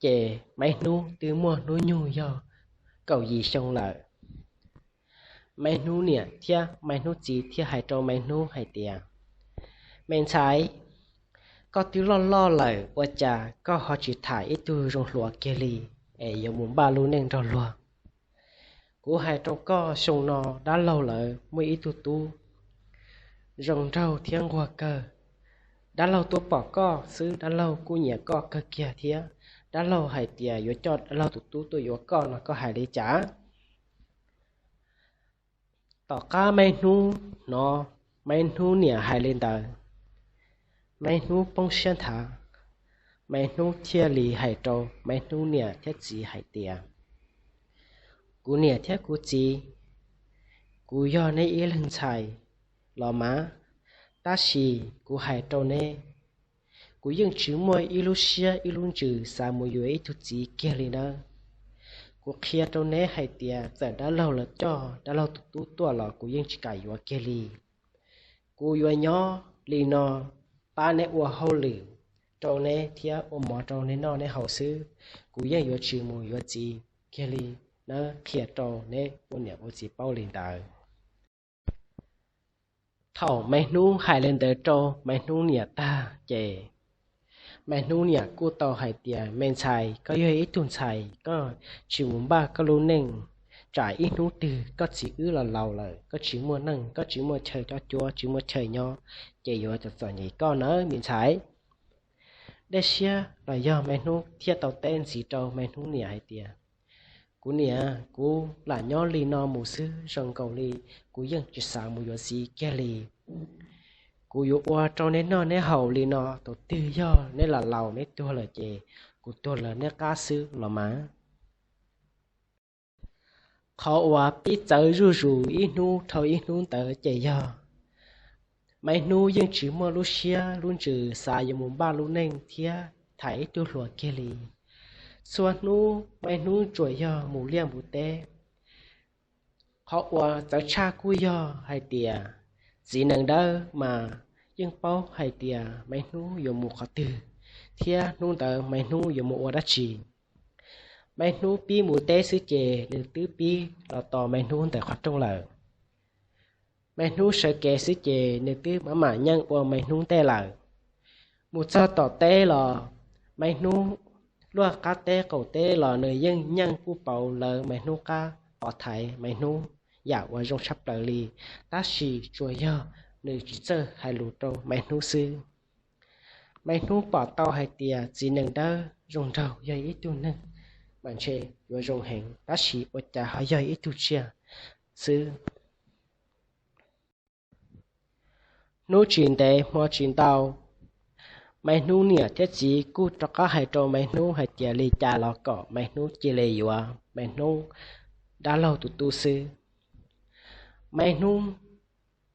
ces Maiv Hnub twb muaj hnub nyoog yog kaum yim xyoo lawm. Maiv Hnub niam thiab Maiv Hnub txiv thiaj hais rau Maiv Hnub hais tias, Me ntxhais, koj twb loj loj lawm ua cas koj ho tsis tham ib tug zoo hluas kiag li es yuav mus npaj lub neej nrog luag? Kuv hais rau koj, xyoo no dab laug lawv muaj ib tug tub zoo nraug thiab nquag kawg. Dab laug tuaj pom koj xwb dab laug kuj nyiam koj kawg kiag thiab. Dab laug hais tias yuav coj dab laug tus tub tuaj yuav koj no, koj hais li cas? Tom qab Maiv Hnub hnov Maiv Hnub niam hais li ntawd, Maiv Hnub poob siab nthav. Maiv Hnub thiaj li hais rau Maiv Hnub niam thiab txiv hais tias, Kuv niam thiab kuv txiv, kuv yog neb ib leeg ntxhais los mas, tab sis kuv hais rau neb, kuv yeej tsis muaj ib lub siab ib lub ntsws xav mus yuav ib tug txiv kiag li nawb. Kuv qhia rau neb hais tias txawm dab laug los coj dab laug tus tub tuaj los kuv yeej tsis kam yuav kiag li. Kuv yuav nyob li no pab neb ua hauj lwm rau neb thiab ua mov rau neb noj neb haus xwb. Kuv yeej yuav tsis mus yuav txiv kiag li nawb, qhia rau neb ua niam ua txiv paub li ntawd. Thaum Maiv Hnub hais li ntawd rau Maiv Hnub niam tag ces Maiv Hnub niam kuj tau hais tias, Me ntxhais, koj yog ib tug ntxhais, koj tsis mus npaj koj lub neej, tsam ib hnub twg koj txiv wb los laus lawm, koj tsis muaj neej, koj tsis muaj chaw cob cuab, tsis muaj chaw nyob, ces yuav txom txom nyem koj nawb me ntxhais. Dej Siab los yog Maiv Hnub thiaj tau teb ntxiv rau Maiv Hnub niam hais tias, Kuv niam, kuv lam nyob li no mus xwb zoo nkaus li kuv yeej tsis xav mus yuav txiv kiag li. Kuv yuav ua rau neb noj neb haus li no, tus twg yog neb lam laus neb tuag lawm ces kuv tuag lawv neb qab xwb los mas. Qhov uas pib txawv zuj zus ib hnub dhau ib hnub ntawd ces yog Maiv Hnub yeej tsis muaj lub siab lub ntsws xav yuav mus npaj lub neej thiab tham ib tug hluas kiag li. Txhua hnub Maiv Hnub tsuas yog mus liaj mus teb. Qhov uas txawv tshaj kuj yog hais tias txiv nees dawb mas yeej paub hais tias Maiv Hnub yuav mus qhov twg, thiab hnub ntawd Maiv Hnub yuav mus ua dab tsi. Maiv Hnub pib mus teb xwb ces nws twb pib los tos Maiv Hnub ntawm qhov rooj lawm. Maiv Hnub sawv kev xwb ces nws twb mam mam nyeej ua Maiv Hnub ntej lawm. Mus txog tom teb los Maiv Hnub luaj qab teb qaum teb los nws yeej nyeej puj pauv lawv Maiv Hnub qab, pov thaiv Maiv Hnub yam uas zoo tshaj plaws li, tab sis tsuas yog nws tsis txawj hais lus rau Maiv Hnub xwb. Maiv Hnub pom tau hais tias txiv nees dawb zoo nraug yog ib tug neeg mas ntshe yuav zoo heev, tab sis ua cas ho yog ib tug tsiaj xwb. Hnub tsis ntev hmo tsis ntau, Maiv Hnub niam thiab txiv kuj rov qab hais rau Maiv Hnub hais tias li cas los kom Maiv Hnub cia li yuav Maiv Hnub dab laug tus tub xwb. Maiv Hnub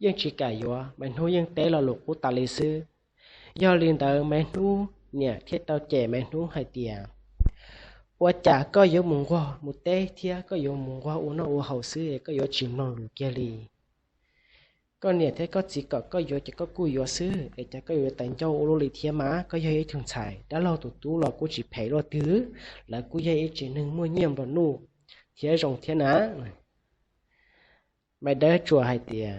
yeej tsis kam yuav, Maiv Hnub yeej teb lo lus qub tas li xwb. Yog li ntawd Maiv Hnub niam thiaj tau cem Maiv Hnub hais tias, Ua cas koj yuav mus nquag mus teb thiab koj yuav mus nquag ua noj ua haus xwb es koj yuav tsis mloog lus kiag li? Koj niam thiab koj txiv kom koj yuav ces koj kuj yuav xwb es cas koj yuav tawv ncauj ua luaj li thiab mas? Koj yog ib tug ntxhais, dab laug tus tub los kuj tsis phem luaj twg, lawv kuj yog ib tsev neeg muaj nyiaj nplua nuj thiab zoo thiab na. Maiv Dawb tsuas hais tias,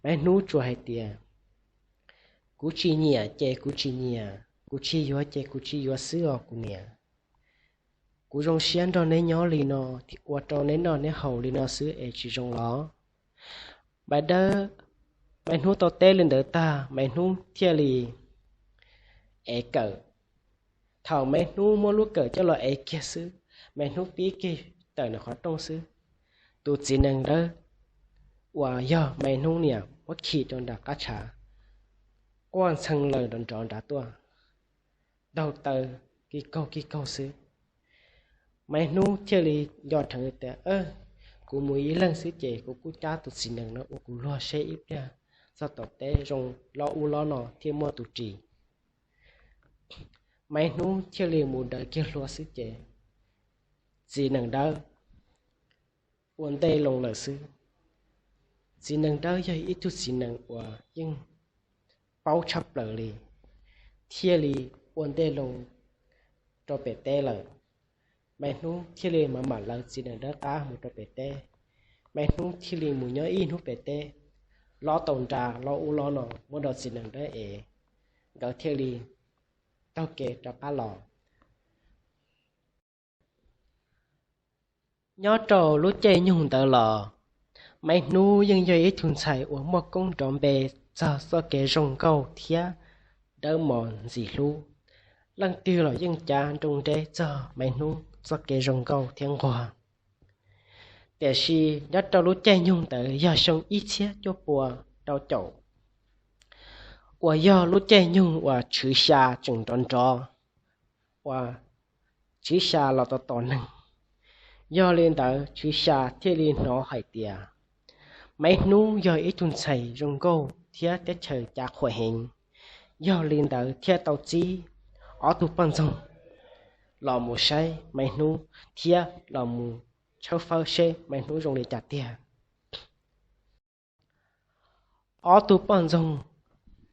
Maiv Hnub tsuas hais tias, Kuv tsis nyiam ces kuv tsis nyiam, kuv tsis yuav ces kuv tsis yuav xwb os kuv niam. Kuv zoo siab nrog neb nyob li no, ua rau neb noj neb haus li no xwb es tsis zoo los? Maiv Dawb, Maiv Hnub tau teb li ntawd tag, Maiv Hnub thiaj li ev kawm. Thaum Maiv Hnub muab lub kawm coj los ev kiag xwb, Maiv Hnub pib kiag tawm nws qhov rooj xwb, tus txiv nees dawb uas yog Maiv Hnub niam muab khi rau nram qab tshav quaj ntxhee laws nrov nrov nrad tuaj, daug taw kig kaug kig kaug xwb. Maiv Hnub thiaj li nco dheev tias, Kuv mus ib leeg xwb ces kuv kuj cab tus txiv nees no ua kuv luag seb ib pliag txog tom teb zoo lob ub lob no thiaj muaj tus ris. Maiv Hnub thiaj li mus daws kiag hlua xwb ces txiv nees dawb ua ntej loo lawm xwb. Txiv nees dawb yog ib tug txiv nees uas yeej paub tshaj plaws li, thiaj li ua ntej loo rau pem teb lawm. Maiv Hnub thiaj li mam mam lawv txiv nees dawb qab mus rau pem teb. Maiv Hnub thiaj li mus nyob ib hnub pem teb, lob tau nra lob ub lob no muab rau txiv nees dawb ev, nkawd thiaj li taug kev rov qab los. Nyob rau lub caij nyoog ntawd los, Maiv Hnub yeej yog ib tug ntxhais uas muaj koob nrov npe txog txoj kev zoo nkauj thiab dawb mos ntxim hlub. Leej twg los yeej cav nroo nreb txog Maiv Hnub txoj kev zoo nkauj thiab nquag. Tiam sis nyob rau lub caij nyoog ntawd yog xyoo ib txhiab cuaj pua rau caum, uas yog lub caij nyoog uas tshwv xya tseem nrov nrov, uas tshwv xya los tos tos neeg. Yog li ntawd tshwv xya thiaj li hnov hais tias Maiv Hnub yog ib tug ntxhais zoo nkauj thiab teb chaws cav qhuam heev. Yog li ntawd thiaj tau txib ob tug poj ntxoog los mus saib Maiv Hnub thiab los mus tshawb fawb seb Maiv Hnub zoo li cas tiag. Ob tug poj ntxoog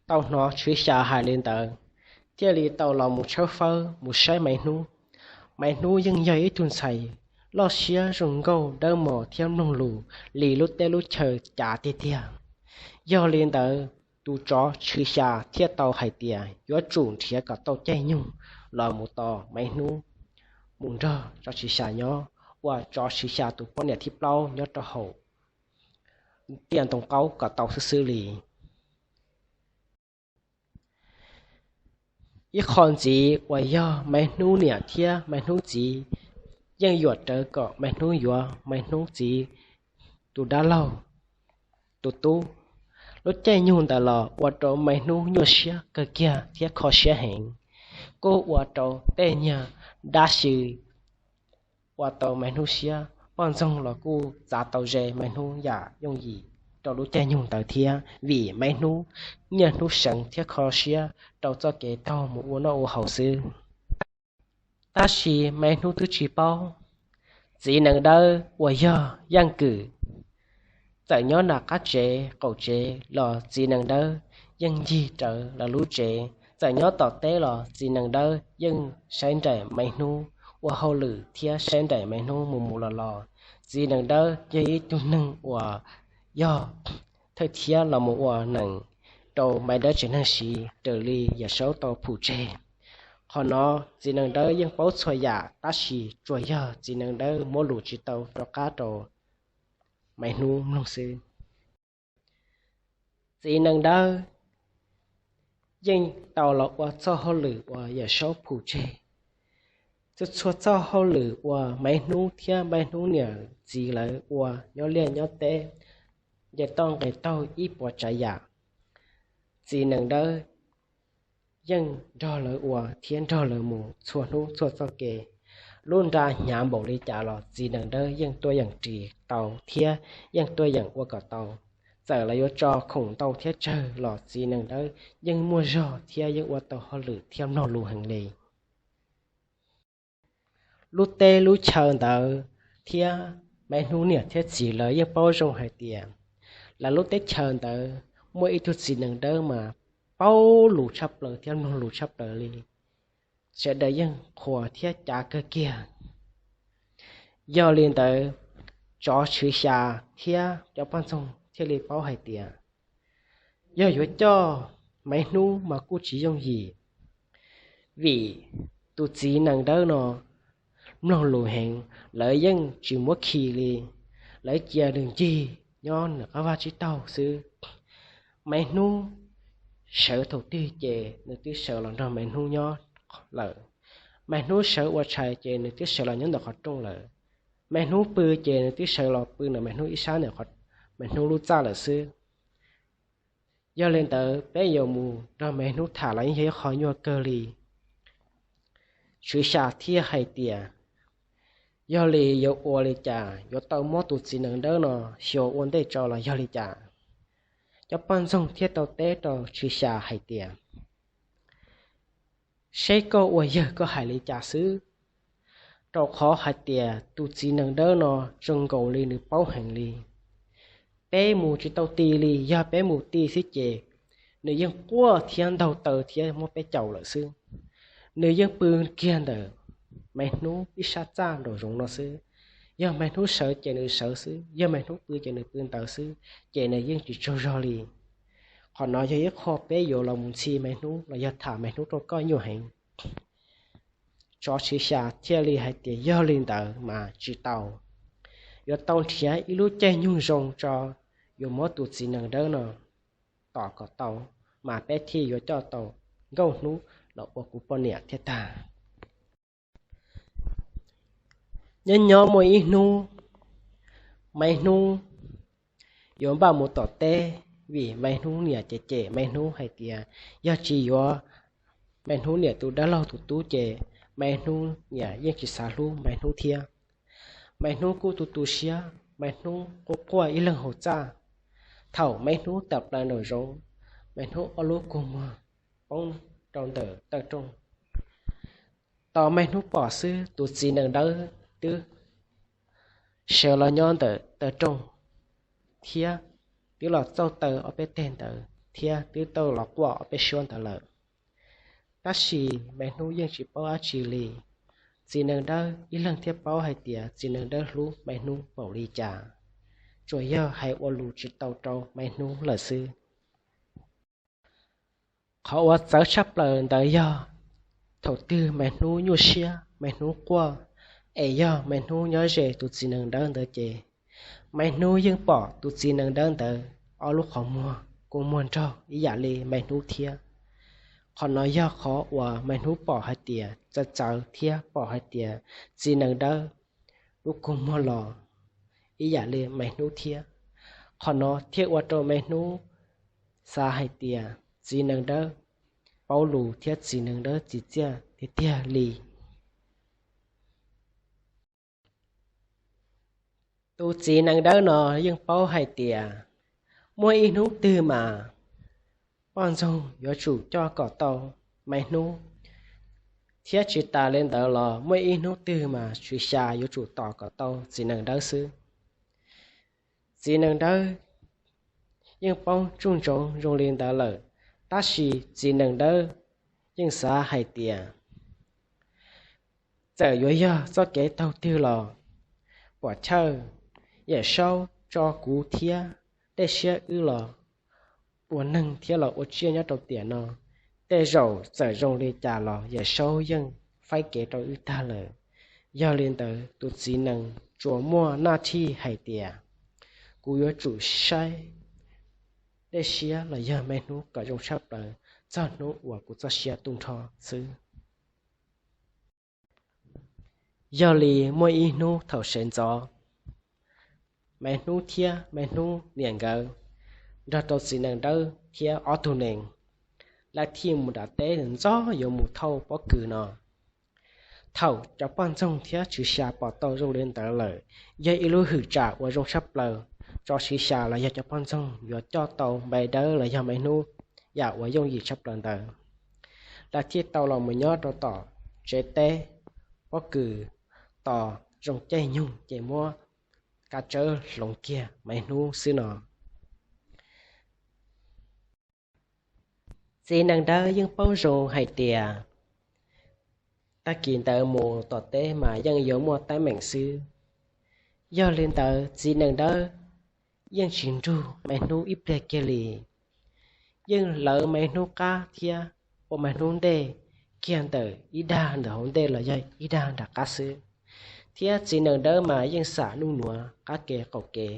tau hnov tshwv xya hais li ntawd, thiaj li tau los mus tshawb fawb mus saib Maiv Hnub. Maiv Hnub yeej yog ib tug ntxhais loj siab zoo nkauj dawb mos thiab mloog lus li lub teb lub chaw cav tiag tiag. Yog li ntawd tus tsov tshwv xya thiaj tau hais tias yuav tsum nrhiav kom tau caij nyoog los mus tos Maiv Hnub mus nrog tsov tshwv xya nyob, ua tsov tshwv xya tus poj niam thib plaub nyob rau hauv tiaj ntoo qaub kom tau xwb xwb li. Ib qho ntxiv uas yog Maiv Hnub niam thiab Maiv Hnub txiv yeej yuam rawv kom Maiv Hnub yuav Maiv Hnub txiv tus dab laug tus tub. Lub caij nyoog ntawd los ua rau Maiv Hnub nyuaj siab kawg kiag thiab kho siab heev, kuj ua rau tej niag dab xyw ua tau Maiv Hnub siab, poj ntxoog los kuj txav tau ze Maiv Hnub yam yooj yim rau lub caij nyoog ntawd thiab, vim Maiv Hnub niaj hnub seev thiab kho siab rau txoj kev taug mus ua noj ua haus xwb. Tab sis Maiv Hnub twb tsis paub, txiv nees dawb uas yog Yaj Kwm, txawm nyob nram qab tsev qaum tsev los txiv nees dawb yeej ncig rawv lawv lub tsev, txawm nyob tom teb los txiv nees dawb yeej saib nraim Maiv Hnub ua hauj lwm thiab saib nraim Maiv Hnub mus mus los los. Txiv nees dawb yog ib tug neeg uas yog thawj thiab los mus ua nees rau Maiv Dawb tsev neeg siv raws li Yawm Saub tau phum tseg. Qhov no txiv nees dawb yeej paub txhua yam, tab sis tsuas yog txiv nees dawb muab lus tsis tau rov qab rau Maiv Hnub mloog xwb. Txiv nees dawb yeej tau los ua txoj hauj lwm uas Yawm Saub phum tseg. Txhua txhua txoj hauj lwm uas Maiv Hnub thiab Maiv Hnub niam txiv lawv ua nyob liaj nyob teb, nce toj nqes taug ib puas tsav yam. txiv nees dawb yeej nrog lawv ua thiab nrog lawv mus txhua hnub txhua txoj kev. Lub nra hnyav npaum li cas los txiv nees dawb yeej tuaj yeem ris tau thiab yeej tuaj yeem ua kom tau. Txawm lawv yuav tso khoom ntau thiab tsawg los txiv nees dawb yeej muaj zog thiab yeej ua tau hauj lwm thiab mloog lus heev li. Lub teb lub chaw ntawd thiab Maiv Hnub niam thiab txiv lawv yeej paub zoo hais tias lawv lub teb chaws ntawd muaj ib tug txiv nees dawb mas paub lus tshaj plaws thiab mloog lus tshaj plaws li. Sawv daws yeej qhuas thiab cav kawg kiag. Yog li ntawd, tsov Tswv Xya thiab cov poj ntxoog thiaj li paub hais tias yog yuav coj Maiv Hnub mas kuj tsis yooj yim, vim tus txiv nees dawb no mloog lus heev, lawv yeej tsis muab khi li. Lawv cia nws ncig nyob nws qab vaj tsib taug xwb. Maiv Hnub sawv thaum twg ces nws twb sawv los nrog Maiv Hnub nyob lawm. Maiv Hnub sawv ua tshais ces nws twb sawv los nyob ntawm qhov rooj lawm. Maiv Hnub pw ces nws twb sawv los pw ntawm Maiv Hnub ib sab ntawm Maiv Hnub lub txaj lawm xwb. Yog li ntawd peb yuav mus nrog Maiv Hnub tham los yeej yog ib qho nyuaj kawg li. Tswv Xya thiaj hais tias yog li yuav ua li cas yuav tau muab tus txiv nees dawb no xyuas ua ntej tso los yog li cas? Cov poj ntxoog thiaj tau teb rau Tswv Xya hais tias seb koj ua yawg koj hais li cas xwb, rau qhov hais tias tus txiv nees dawb no zoo nkaus li nws paub heev li. Peb mus tsis tau ti li, yog peb mus ti xwb ces nws yeej quaj thiab ntaug taw thiab muab peb caum lawm xwb. Nws yeej pw kiag ntawm Maiv Hnub ib sab txaj nraum zoov no xwb. Yog Maiv Hnub sawv ces nws sawv xwb, yog Maiv Hnub pw ces nws pw ntawd xwb, ces nws yeej tsis tsaug zog li. Qhov no yog ib qho peb yuav los mus ntxhi Maiv Hnub los yog tham Maiv Hnub rau koj nyuaj heev. Tsov Tswv Xya thiaj li hais tias yog li ntawd mas tsis tau, yuav tau nrhiav ib lub caij nyoog zoo tso, yuav muab tus txiv nees dawb no tom kom tau, mas peb thiaj yuav coj tau Nkauj Hnub los ua kuv poj niam thiaj tag. Nyob nyob muaj ib hnub, Maiv Hnub yuav npaj mus tom teb, vim Maiv Hnub niam cem cem Maiv Hnub hais tias yog tsis yuav Maiv Hnub niam tus dab laug tus tub ces Maiv Hnub niam yeej tsis xav hlub Maiv Hnub thiab. Maiv Hnub kuj tu tu siab, Maiv Hnub quaj quaj ib leeg hauv txaj. Thaum Maiv Hnub tawm plaws nraum zoov, Maiv Hnub ob lub kua muag poob rau ntawm taw rooj. Tos Maiv Hnub pom xwb tus txiv nees dawb twb sawv los nyob ntawm taw rooj thiab twb los txauj taw ob peb teg ntawd thiab twb tau los quaj ob peb suab ntawd lawm. Tab sis Maiv Hnub yeej tsis paub dab tsi li. Txiv nees dawb ib leeg thiaj paub hais tias txiv nees dawb hlub Maiv Hnub npaum li cas, tsuas yog hais ua lus tsis tau rau Maiv Hnub lawm xwb. Qhov uas txawv tshaj plaws ntawd yog thaum twg Maiv Hnub nyuaj siab, Maiv Hnub quaj, es yog Maiv Hnub nyob ze tus txiv nees dawb ntawd ces Maiv Hnub yeej pom tus txiv nees dawb ntawd ob lub qhov muag kua muag nraug ib yam li Maiv Hnub thiab. Qhov no yog qhov uas Maiv Hnub pom hais tias txawv txawv thiab pom hais tias txiv nees dawb lub kua muag los ib yam li Maiv Hnub thiab. Qhov no thiaj ua rau Maiv Hnub xav hais tias txiv nees dawb paub lus thiab txiv nees dawb txiv txiaj tiag tiag li. Tus txiv nees dawb no yeej paub hais tias muaj ib hnub twg mas poj ntxoog yuav tsum coj kom tau Maiv Hnub, thiab tsis tas li ntawd los muaj ib hnub twg mas Tswv Xya yuav tsum tom kom tau txiv nees dawb xwb. Txiv nees dawb yeej paub tsuj ntsoov zoo li ntawd lawm, tab sis txiv nees dawb yeej xav hais tias txawm yuav yog txoj kev taug twg los puam chawj, Yawm Saub tso kuv thiab Dej Siab wb los ua neeg thiab los ua tsiaj nyob rau tiam no. Tej zaum txawm zoo li cas los Yawm Saub yeej faib kev rau wb tag lawm. Yog li ntawd tus txiv nees tsuas muaj naj thij hais tias kuv yuav tsum saib Dej Siab los yog Maiv Hnub kom zoo tshaj plaws txog hnub uas kuv txoj sia tu nrho xwb. Yog li muaj ib hnub thaum sawv ntxov, Maiv Hnub thiab Maiv Hnub niam nkawd nrog rau txiv nees dawb thiab ob tug nees lawv thiaj mus nram teb ntxov yuav mus thauj pob kws no. Thaum cov poj ntxoog thiab Tswv Xya pom tau zoo li ntawd lawm, yog ib lub hwm tsam uas zoo tshaj plaws tso Tswv Xya los yog cov poj ntxoog yuav coj tau Npaiv Dawb los yog Npaiv Hnub yam uas yooj yim tshaj plaws ntawd. Lawv thiaj tau los mus nyob rau tom tsev teb pob kws tos zoo caij nyoog ces muab kav tsawb hloov kiag Npaiv Hnub xwb no. Txiv Nees Dawb yeej paub zoo hais tias tag kis ntawd mus tom teb mas yeej yuav muaj teeb meem xwb. Yog li ntawd Txiv Nees Dawb yeej tsis nrug Npaiv Hnub ib pliag kiag li. Yeej lawv Npaiv Hnub qab thiab ua Npaiv Hnub ntej kiag ntawm ib dag ntawm hauv ntej los yog ib dag nram qab xwb. Thiab Txiv Nees Dawb mas yeej xam nuj nuav qab kev qaum kev,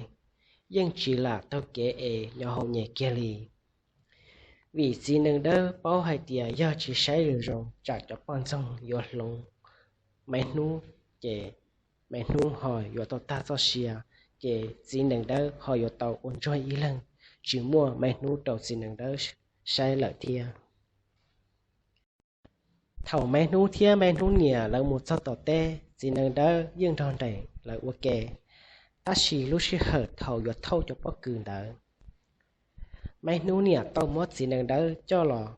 yeej tsis lam taug kev es nyo hau nyem kiag li. Vim Txiv Nees Dawb paub hais tias yog tsis saib zoo zoo tsam cov poj ntxoog yuav hloov Npaiv Hnub ces Npaiv Hnub ho yuav tau tag txoj sia, ces Txiv Nees Dawb ho yuav tau ua ntsuag ib leeg, tsis muaj Npaiv Hnub rau Txiv Nees Dawb saib lawm thiab. Thaum Npaiv Hnub thiab Npaiv Hnub niam lawv mus txog tom teb, Txiv Nees Dawb yeej nrog nraim lawv ua ke. Tab sis lub sij hawm thaum yuav thauj cov pob kws ntawd, Npaiv Hnub niam tau muab Txiv Nees Dawb coj los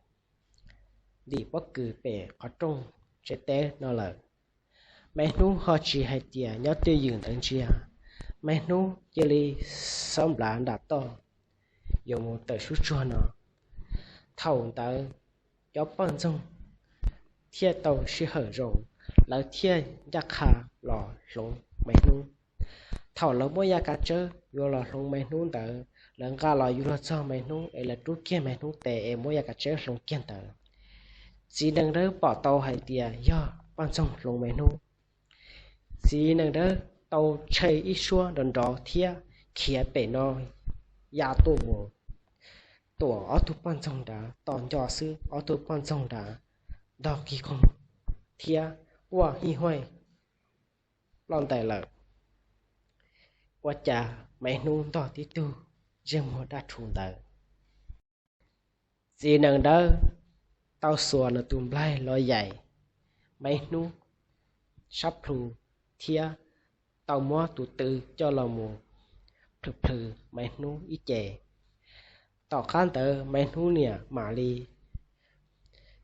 ntim pob kws pem qhov rooj tsev teb no lawm. Npaiv Hnub ho tsis hais tias nyob twj ywm ntawd ntsia, Npaiv Hnub cia li xob nplav nram toj yuav mus tawm sub tsuag no. Thaum ntawd cov poj ntxoog thiaj tau sij hawm zoo, lawv thiaj ncaj qha los hloov Npaiv Hnub. Thaum lawv muab yav kav tsawb yuav los hloov Npaiv Hnub ntawd, lawv nqa los yuav luag txog Npaiv Hnub es lawv rub kiag Npaiv Hnub tes es muab yav kav tsawb hloov kiag ntawd, Txiv Nees Dawb pom tau hais tias yog poj ntxoog hloov Npaiv Hnub. Txiv Nees Dawb tau tshee ib suab nrov nrov thiab khiav pem no ya tuaj mus, tuam ob tug poj ntxoog nrad tos nco xwb, ob tug poj ntxoog nrad ntog kig koog thiab quaj hij huaj ploj ntais lawm. Ua cas Npaiv Hnub ntog tib tug ntsej muag daj rhuv ntawd. Txiv Nees Dawb tau xuas nws tus nplaig los yaim Npaiv Hnub sab plhu thiab tau muab tus tw coj los mus plhws plhws Npaiv Hnub ib ce. Tom qab ntawd Npaiv Hnub niam mam li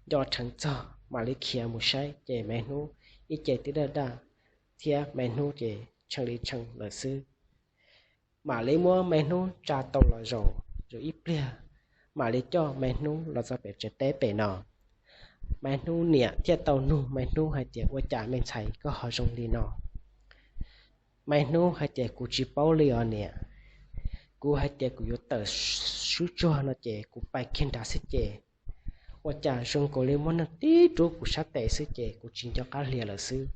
nco dheev txog, mam li khiav mus saib ces Npaiv Hnub ib ce twb daj daj thiab Npaiv Hnub ces tshee li tshee lawm xwb. Mam li muab Npaiv Hnub tsa tau los zaum, zaum ib pliag mam li coj Npaiv Hnub los txog pem tsev teb pem no. Npaiv Hnub niam thiaj tau nug Npaiv Hnub hais tias, ua cas me ntxhais koj ho zoo li no? Npaiv Hnub hais tias, kuv tsis paub li os niam. Kuv hais tias kuv yuav tawm sub tsuag no ces kuv pais kiag nrad xwb ces ua cas zoo nkaus li muaj neeg tib rub kuv sab tes xwb ces kuv tsis nco qab hlias lawm xwb.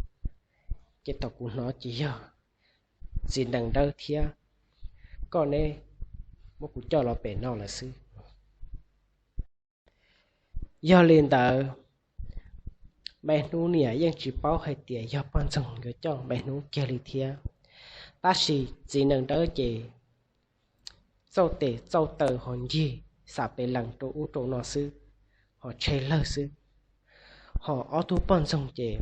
Ces thaum kuv hnov ces yog Txiv Nees Dawb thiab koj neb muab kuv coj los pem no lawm xwb. Yog li ntawd, Npaiv Hnub niam yeej tsis paub hais tias yog poj ntxoog yuav coj Npaiv Hnub kiag li thiab. Tab sis Txiv Nees Dawb ces txauj tes txauj taw ho ncig xam pes lees rau ub rau no xwb, ho tshe lawg xwb. Ho ob tug poj ntxoog ces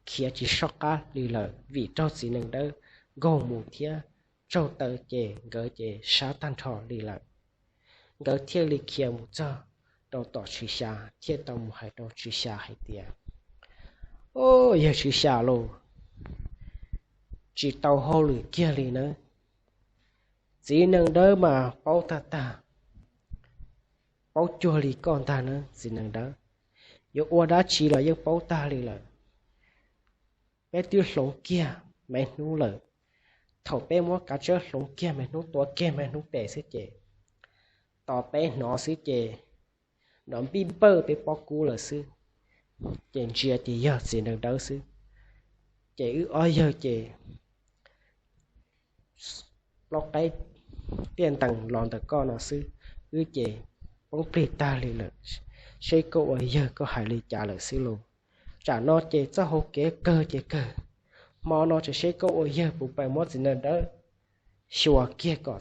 khiav tsis soj qab li lawm vim raug Txiv Nees Dawb nkaug mus thiab tsaug taw ces nkawd ces sab tag nrho li lawm. Nkawd thiaj li khiav mus txog rau tom Tswv Xya thiaj tau mus hais rau Tswv Xya hais tias, o, yawg Tswv Xya lauj, tsis tau hauj lwm kiag li nawb. Txiv Nees Dawb mas paub tag tag, paub cuag li koj ntag nawb Txiv Nees Dawb. Yuav ua dab tsi los yeej paub tag li lawm. Peb twb hloov kiag Maiv Hnub lawm. Thaum peb muab kav tsawb hloov kiag Maiv Hnub, tua kiag Maiv Hnub pem xwb ces, tos peb hnov xwb ces, hnov npij npawj peb pob kub lawm xwb. Ces ntsia ces yog Txiv Nees Dawb xwb. Ces wb ob yawg ces plaub qaib tiaj ntees los ntawm koj no xwb, wb ces poob plig tag li lawm. Seb koj ua yawg koj hais li cas lawm xwb lauj. Tsam no ces txoj hau kev kawg ces kawg, hmo no ces seb koj ua yawg puas pais muab Txiv Nees Dawb xyuas kiag kom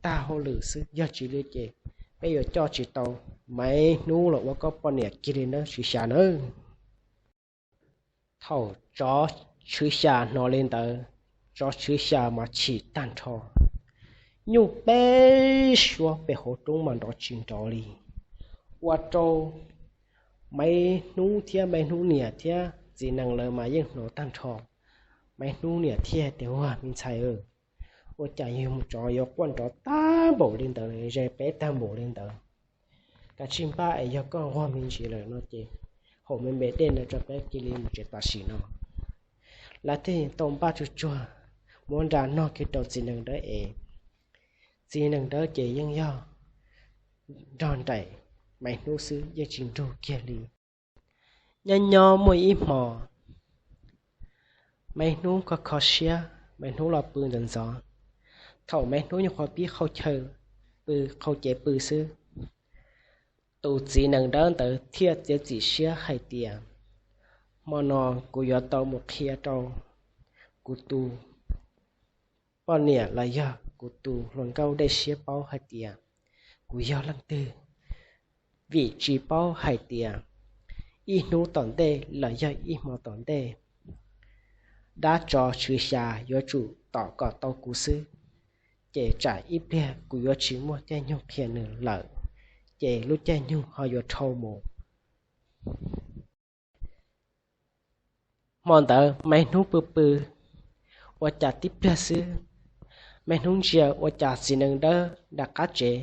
tag hauj lwm xwb, yog tsis li ces peb yuav coj tsis tau Maiv Hnub los ua koj poj niam kiag li nawb Tswv Xya nawb. Thaum tsov Tswv Xya hnov li ntawd, tsov Tswv Xya mas chim tag nrho, nyuj peb suab pem hauv roob mas nrov tsis nrov li. Ua rau Maiv Hnub thiab Maiv Hnub niam thiab txiv nees lawv mas yeej hnov tag nrho. Maiv Hnub niam thiaj tias, Ua, me ntxhais, ua cas yog mus tsov yuav quaj nrov tag npaum li ntawd, ze peb tag npaum li ntawd? Kav tsij npaj es yog koj nquag me ntsis lawm no ces haum me npe dej no rau peb cia li mus tsev tam sim no. Lawv thiaj tau npaj tsuag tsuag muab nra noj kiag rau txiv nees dawb es txiv nees dawb ces yeej yog nrog nraim Maiv Hnub xwb, yeej tsis nrug kiag li. Nyob nyob muaj ib hmo, Maiv Hnub kho kho siab, Maiv Hnub los pw ntxov ntxov. Thaum Maiv Hnub nyuam qhuav pib qhau chaw pw, qhau cev pw xwb, tus txiv nees dawb ntawd thiaj txiav txim siab hais tias, Hmo no kuv yuav tau mus qhia rau kuv tus poj niam los yog kuv tus hluas nkauj Dej Siab paub hais tias kuv yog leej twg, vim tsis paub hais tias ib hnub tom ntej los yog ib hmo tom ntej, dab tsov Tswv Xya yuav tsum tom kom tau kuv xwb, ces tsam ib pliag kuv yuav tsis muaj caij nyoog qhia nws lawm, ces lub caij nyoog ho yuav dhau mus. Hmo ntawd Maiv Hnub pw pw, ua cas tib pliag xwb Maiv Hnub ntsia ua cas txiv nees dawb nram qab tsev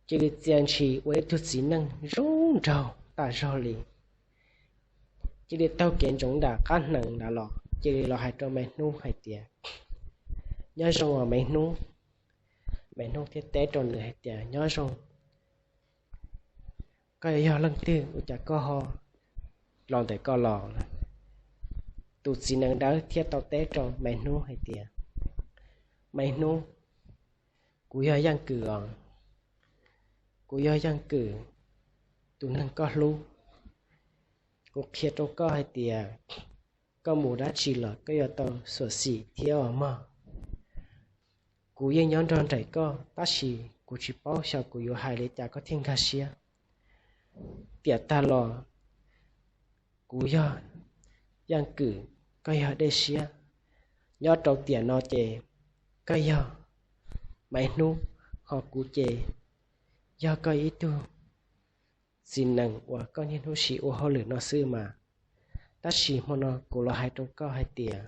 cia li txia ntshis ua ib tug txiv neej zoo nraug tas zog li, cia li taug kev ntsoov nram qab hneev nrad los, cia li los hais rau Maiv Hnub hais tias, Nyob zoo os Maiv Hnub. Maiv Hnub thiaj teb rau nws hais tias, Nyob zoo, koj yog leej twg ua cas koj ho los ntawm ko los? Tus txiv nees dawb thiaj tau teb rau Maiv Hnub hais tias, Maiv Hnub, kuv yog Yaj Kwm os. Kuv yog Yaj Kwm, tus neeg koj hlub. Kuv qhia rau koj hais tias koj mus dab tsi los koj yuav tau xyuam xim thiab os mog. Kuv yeej nyob nrog nraim koj tab sis kuv tsis paub xyov kuv yuav hais li cas koj thiaj nkag siab. Tiam tag los kuv yog Yaj Kwm, koj yog Dej Siab. Nyob rau tiam no ces koj yog Maiv Hnub, ho kuv ces yog koj ib tug txiv nees uas koj niaj hnub siv ua hauj lwm no xwb mas. Tab sis hmo no kuv los hais rau koj hais tias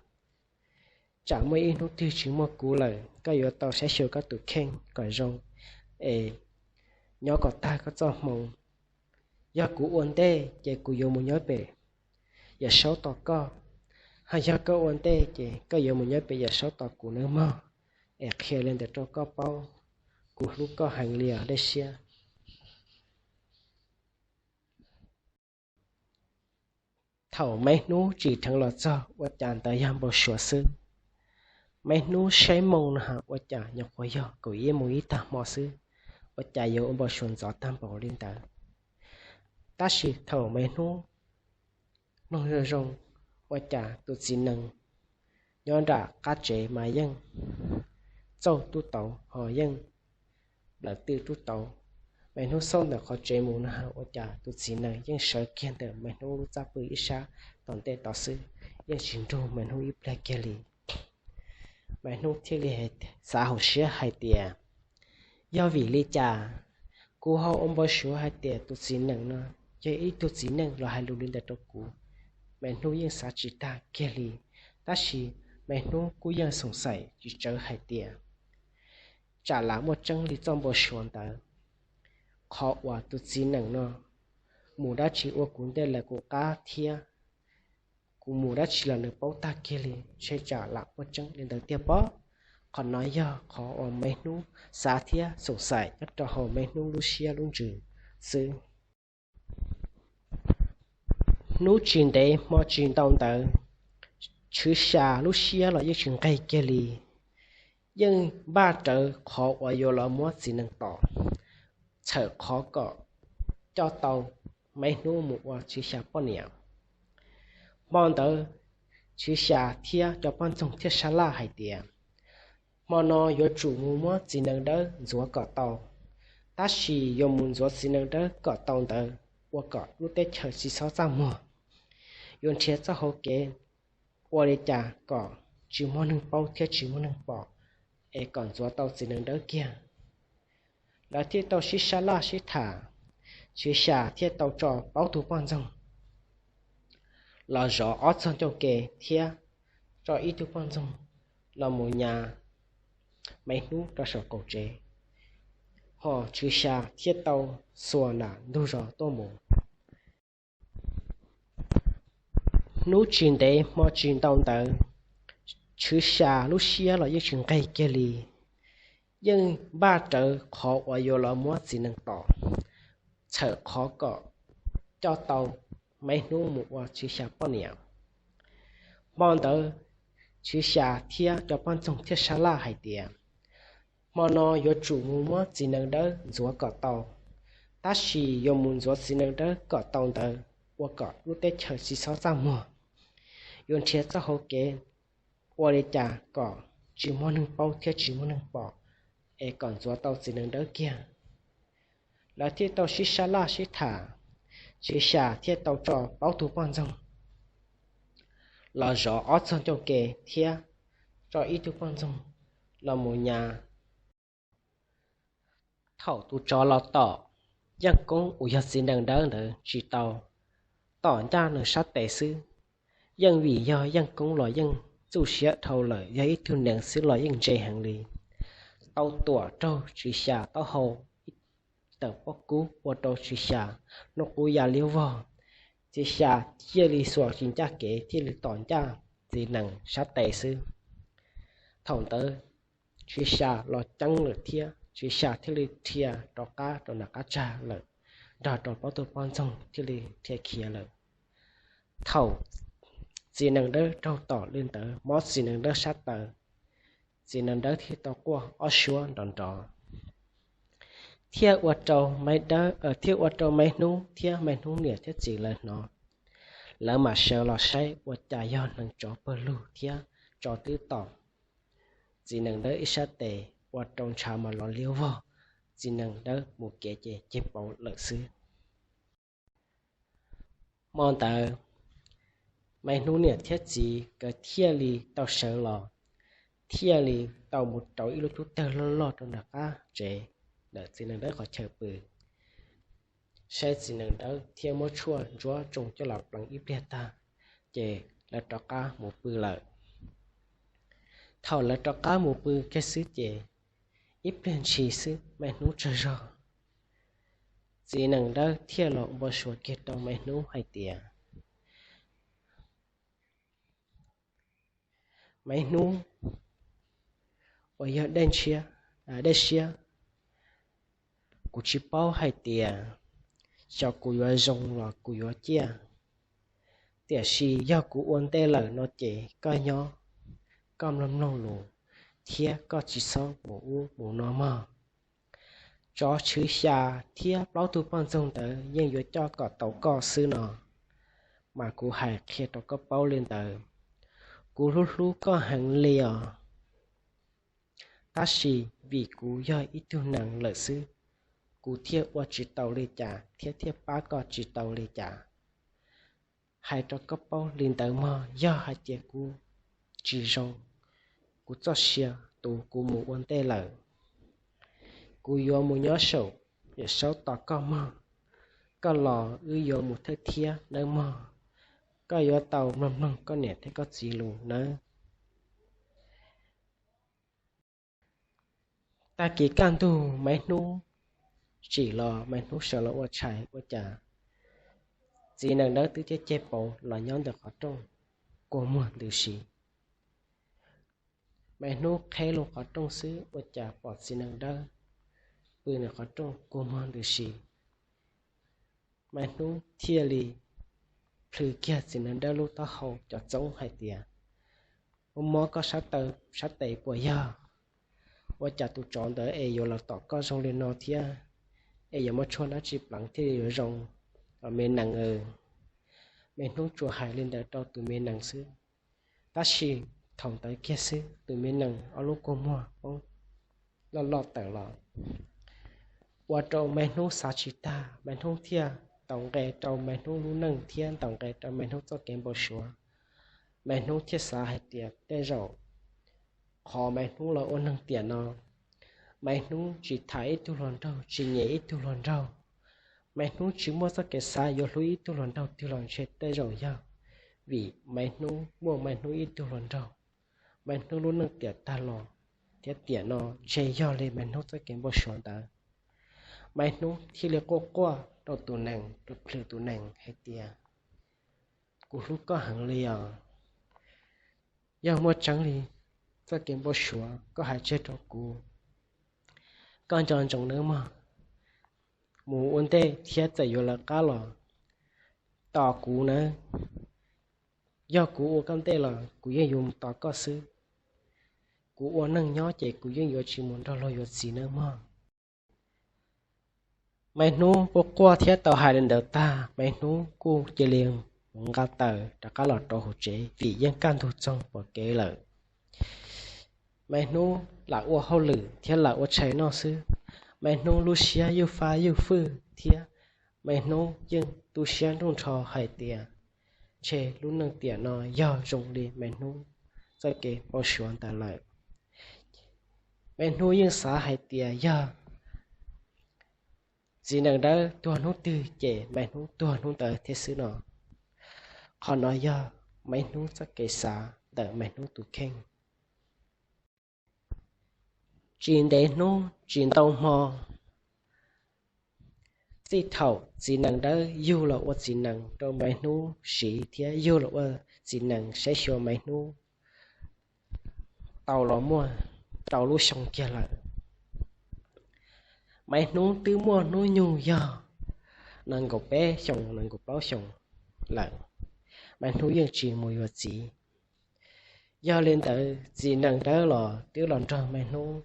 tsam muaj ib hnub twg tsis muaj kuv lawm, koj yuav tau saib xyuas koj tus kheej kom zoo es nyob kom tag koj txoj hmoo. Yog kuv ua ntej ces kuv yuav mus nyob pem Yawm Saub tos koj, ho yog koj ua ntej ces koj yuav mus nyob pem Yawm Saub tos kuv nawb mog. Es qhia li ntawd rau koj paub, kuv hlub koj heev li os Dej Siab. Thaum Maiv Hnub tsim dheev los txog ua cas ntawd yog npau suav xwb. Maiv Hnub saib moo no ua cas nyuam qhuav yog kaum ib moos ib tag hmo xwb, ua cas yuav ua npau suav ntxov tag npaum li ntawd. Tab sis thaum Maiv Hnub mloog zoo zoo, ua cas tus txiv nees nyob nram qab tsev mas yeej txauj tub tauv ho yeej nplawm twj tub tauv. Maiv Hnub xauj ntawm qhov tsev mus no ua cas tus txiv nees yeej sawv kiag ntawm Maiv Hnub lub txaj pw ib sab tom ntej tod xwb, yeej tsis nrug Maiv Hnub ib pliag kiag li. Maiv Hnub thiaj li xav hauv siab hais tias, yog vim li cas kuv ho ua npau suav hais tias tus txiv nees no yog ib tug txiv neej los hais lus li ntawd rau kuv? Maiv Hnub yeej xav tsis tag kiag li, tab sis Maiv Hnub kuj yeej xoom xaim tsis tsawv hais tias, tsam lam muaj tseeb li txoj npau suav ntawd. Qhov uas tus txiv nees no mus dab tsi ua kuv ntej lawv kuv qab thiab kuv mus dab tsi los nws paub tag kiag li, ntshe tsam lam muaj tseeb li ntawd tiag pob. Qhov no yog qhov uas Maiv Hnub xav thiab xoom xaim nyob rau hauv Maiv Hnub lub siab lub ntsws xwb. Hnub tsis ntev hmo tsis ntau ntawd, Tswv Xya lub siab los yeej tsis nqeg kiag li, yeej npaj rawv qhov uas yuav los muab txiv nees tom, txhawm qhov kom coj tau Maiv Hnub mus ua Tswv Xya poj niam. Hmo ntawd Tswv Xya thiab cov poj ntxoog thiaj sab laj hais tias, hmo no yuav tsum mus muab txiv nees dawb ntxuav kom tau, Tab sis yuav mus ntxuav txiv nees dawb kom tau ntawd ua kom lub teb chaws tsis txhob txaj muag. Yuav nrhiav txoj hauv kev ua li cas kom tsis muaj neeg paub thiab tsis muaj neeg pom, es kom ntxuav tau txiv nees dawb kiag. Lawv thiaj tau sib sab laj sib tham, Tswv Xya thiaj tau tso plaub tug poj ntxoog los zov ob txog ncauj ke thiab tso ib tug poj ntxoog los mus nyas Maiv Hnub rau saum qaum tsev, ho Tswv Xya thiaj tau xuas nram ntug zos tuaj mus. Hnub tsis ntev hmo tsis ntau ntawd, Tswv Xya lub siab los yeej tsis nqeg kiag li, yeej npaj rawv qhov uas yuav los muab txiv nees tom, txhawm qhov kom coj tau Maiv Hnub mus ua Tswv Xya poj niam. Hmo ntawd Tswv Xya thiab cov poj ntxoog thiaj sab laj hais tias, hmo no yuav tsum mus muab txiv nees dawb ntxuav kom tau. Tab sis yuav mus ntxuav txiv nees dawb kom tau ntawd ua kom lub teb chaws tsis txhob txaj muag. Yuav nrhiav txoj hauv kev ua li cas kom tsis muaj neeg paub thiab tsis muaj neeg pom, es kom ntxuav tau txiv nees dawb kiag. Lawv thiaj tau sib sab laj sib tham, Tswv Xya thiaj tau tso plaub tug poj ntxoog los zov ob txog ncauj ke thiab tso ib tug poj ntxoog los mus nyas. Thaum tus tsov los tom, Yeej Koob uas yog txiv nees dawb ntawd tsis tau, tom ncaj nws sab tes xwb. Yeej vim yog Yeej Koob los yeej txuj siab dhau lawm, yog ib tug nees xwb los yeej ntse heev li. Tau tuam raug Tswv Xya taub hau ib tawm pob kub ua rau Tswv Xya hnub qub ya liab vog. Tswv Xya thiaj li xuas tsis ncaj kev thiaj li tom ncaj txiv nees sab tes xwb. Thaum ntawd Tswv Xya los ceeb lawm thiab Tswv Xya thiaj li dhia rov qab rau nram qab tsag lawm, nrog rau plaub tug poj ntxoog thiaj li dhia khiav lawm. Thaum txiv nees dawb raug tom li ntawd mob txiv nees dawb sab taw, txiv nees dawb thiaj tau quaj ob suab nrov nrov, thiaj ua rau Maiv Dawb, thiaj ua rau Maiv Hnub thiab Maiv Hnub niam thiab txiv lawv hnov. Lawv mam sawv los saib ua cas yog nees tsov pawg lug thiab tsov twb tom txiv nees dawb ib sab tes ua rau ntshav mas los liab vog, txiv nees dawb mus kev ces ceg pauv lawm xwb. Hmo ntawd, Maiv Hnub niam thiab txiv nkawd thiaj li tau sawv los, thiaj li tau mus rauv ib lub cub tawg loj loj rau nram qab tsev ntawm txiv nees dawb qhov chaw pw. Saib txiv nees dawb thiaj muab tshuaj ntsuab tsoo coj los pleev ib pliag tag, ces lawv rov qab mus pw lawm. Thaum lawv rov qab mus pw kiag xwb ces ib pliag ntshis xwb Maiv Hnub tsaug zog. Txiv nees dawb thiaj los npau suav kiag rau Maiv Hnub hais tias, Maiv Hnub uas yog Dej Siab, kuv tsis paub hais tias xyov kuv yuav zoo los kuv yuav ciaj, tiam sis yog kuv ua ntej lawm no ces koj nyob, koj mloog mloog lus thiab koj tsis txhob mus ub mus no mog. Tsov Tswv Xya thiab plaub tug poj ntxoog ntawd yeej yuav coj kom tau koj xwb no, mas kuv hais qhia rau koj paub li ntawd. Kuv hlub hlub koj heev li os, tab sis vim kuv yog ib tug nees lawm xwb, kuv thiaj ua tsis tau li cas thiab thiaj pab koj tsis tau li cas. Hais rau koj paub li ntawd mog, yog hais tias kuv tsis zoo, kuv txoj sia tus kuv mus ua ntej lawm, kuv yuav mus nyob saum Yawm Saub tos koj mog. Koj los wb yuav mus thawj thiab nawb mog. Koj yuav tau mloog mloog koj niam thiab koj txiv lus nawb. Tag kis kaj ntug Maiv Hnub tsim los, Maiv Hnub sawv los ua tshais ua cas, txiv nees dawb twb ceg ceg pauv los nyob ntawm qhov rooj kua muag ntws si. Maiv Hnub qheb loo qhov rooj xwb ua cas pom txiv nees dawb pw ntawm qhov rooj kua muag ntws si. Maiv Hnub thiaj li plhws kiag txiv nees dawb lub taub hau cov txoob hais tias, Ua mob koj sab tes puas yog? Ua cas tus tsov ntawd es yuav los tom koj zoo li no thiab? Es yuav muab tshuaj dab tsi pleev thiaj li yuav zoo, me nees? Maiv Hnub tsuas hais li ntawd rau tus me nees xwb. Tab sis thaum ntawd kiag xwb tus me nees ob lub kua muag poob loj loj tawm los. ua rau Maiv Hnub xav tsis tag, Maiv Hnub thiaj ntaus nqe rau Maiv Hnub lub neej thiab ntaus nqe rau Maiv Hnub txoj kev npau suav. Maiv Hnub thiaj xav hais tias tej zaum qhov Maiv Hnub los ua neeg tiam no, Maiv Hnub tsis tham ib tug hluas nraug, tsis nyiam ib tug hluas nraug, Maiv Hnub tsis muaj txoj kev xav yuav hlub ib tug hluas nraug twg los ntshe tej zaum yog vim Maiv Hnub muaj Maiv Hnub ib tug hluas nraug, Maiv Hnub lub neej tiam tag los thiab tiam no ntshe yog li Maiv Hnub txoj kev npau suav ntawd. Maiv Hnub thiaj li quaj quaj rau tus nees, plhws tus nees hais tias, kuv hlub koj heev li os. Yog muaj tseeb li txoj kev npau suav koj hais tseg rau kuv, koj nco ntsoov nawb mog. Mus ua ntej thiab txawm yuav lawv qab los tos kuv nawb. Yog kuv ua koj ntej los kuv yeej yuav mus tos koj xwb. Kuv ua neej nyob ces kuv yeej yuav tsis mus nrog luag yuav txiv nawb mog. Maiv Hnub quaj quaj thiab tau hais li ntawd tag, Maiv Hnub kuj cia li mus nqa taws rov qab los rau hauv tsev vim yeej kaj ntug txoog pom kev lawm. Maiv Hnub lam ua hauj lwm thiab lam ua tshais noj xwb, Maiv Hnub lub siab ywj fab ywj fwj thiab Maiv Hnub yeej tu siab nruj nrho hais tias ntshe lub neej tiam no yog zoo li Maiv Hnub txoj kev npau suav ntawd lawm. Maiv Hnub yeej xav hais tias yog txiv nees dawb tuag hnub twg ces Maiv Hnub tuag hnub ntawd thiab xwb no. Qhov no yog Maiv Hnub txoj kev xav ntawm Maiv Hnub tus kheej. Tsis ntev hnub tsis ntau hmo, txij thaum txiv nees dawb yug los ua txiv nees rau Maiv Hnub siv thiab yug los ua txiv nees saib xyuas Maiv Hnub tau los muaj rau lub xyoo kiag lawm. Maiv Hnub twb muaj hnub nyoog yog nees nkaum peb xyoos nees nkaum plaub xyoos lawm, Maiv Hnub yeej tsis mus yuav txiv. Yog li ntawd txiv nees dawb los twb los nrog Maiv Hnub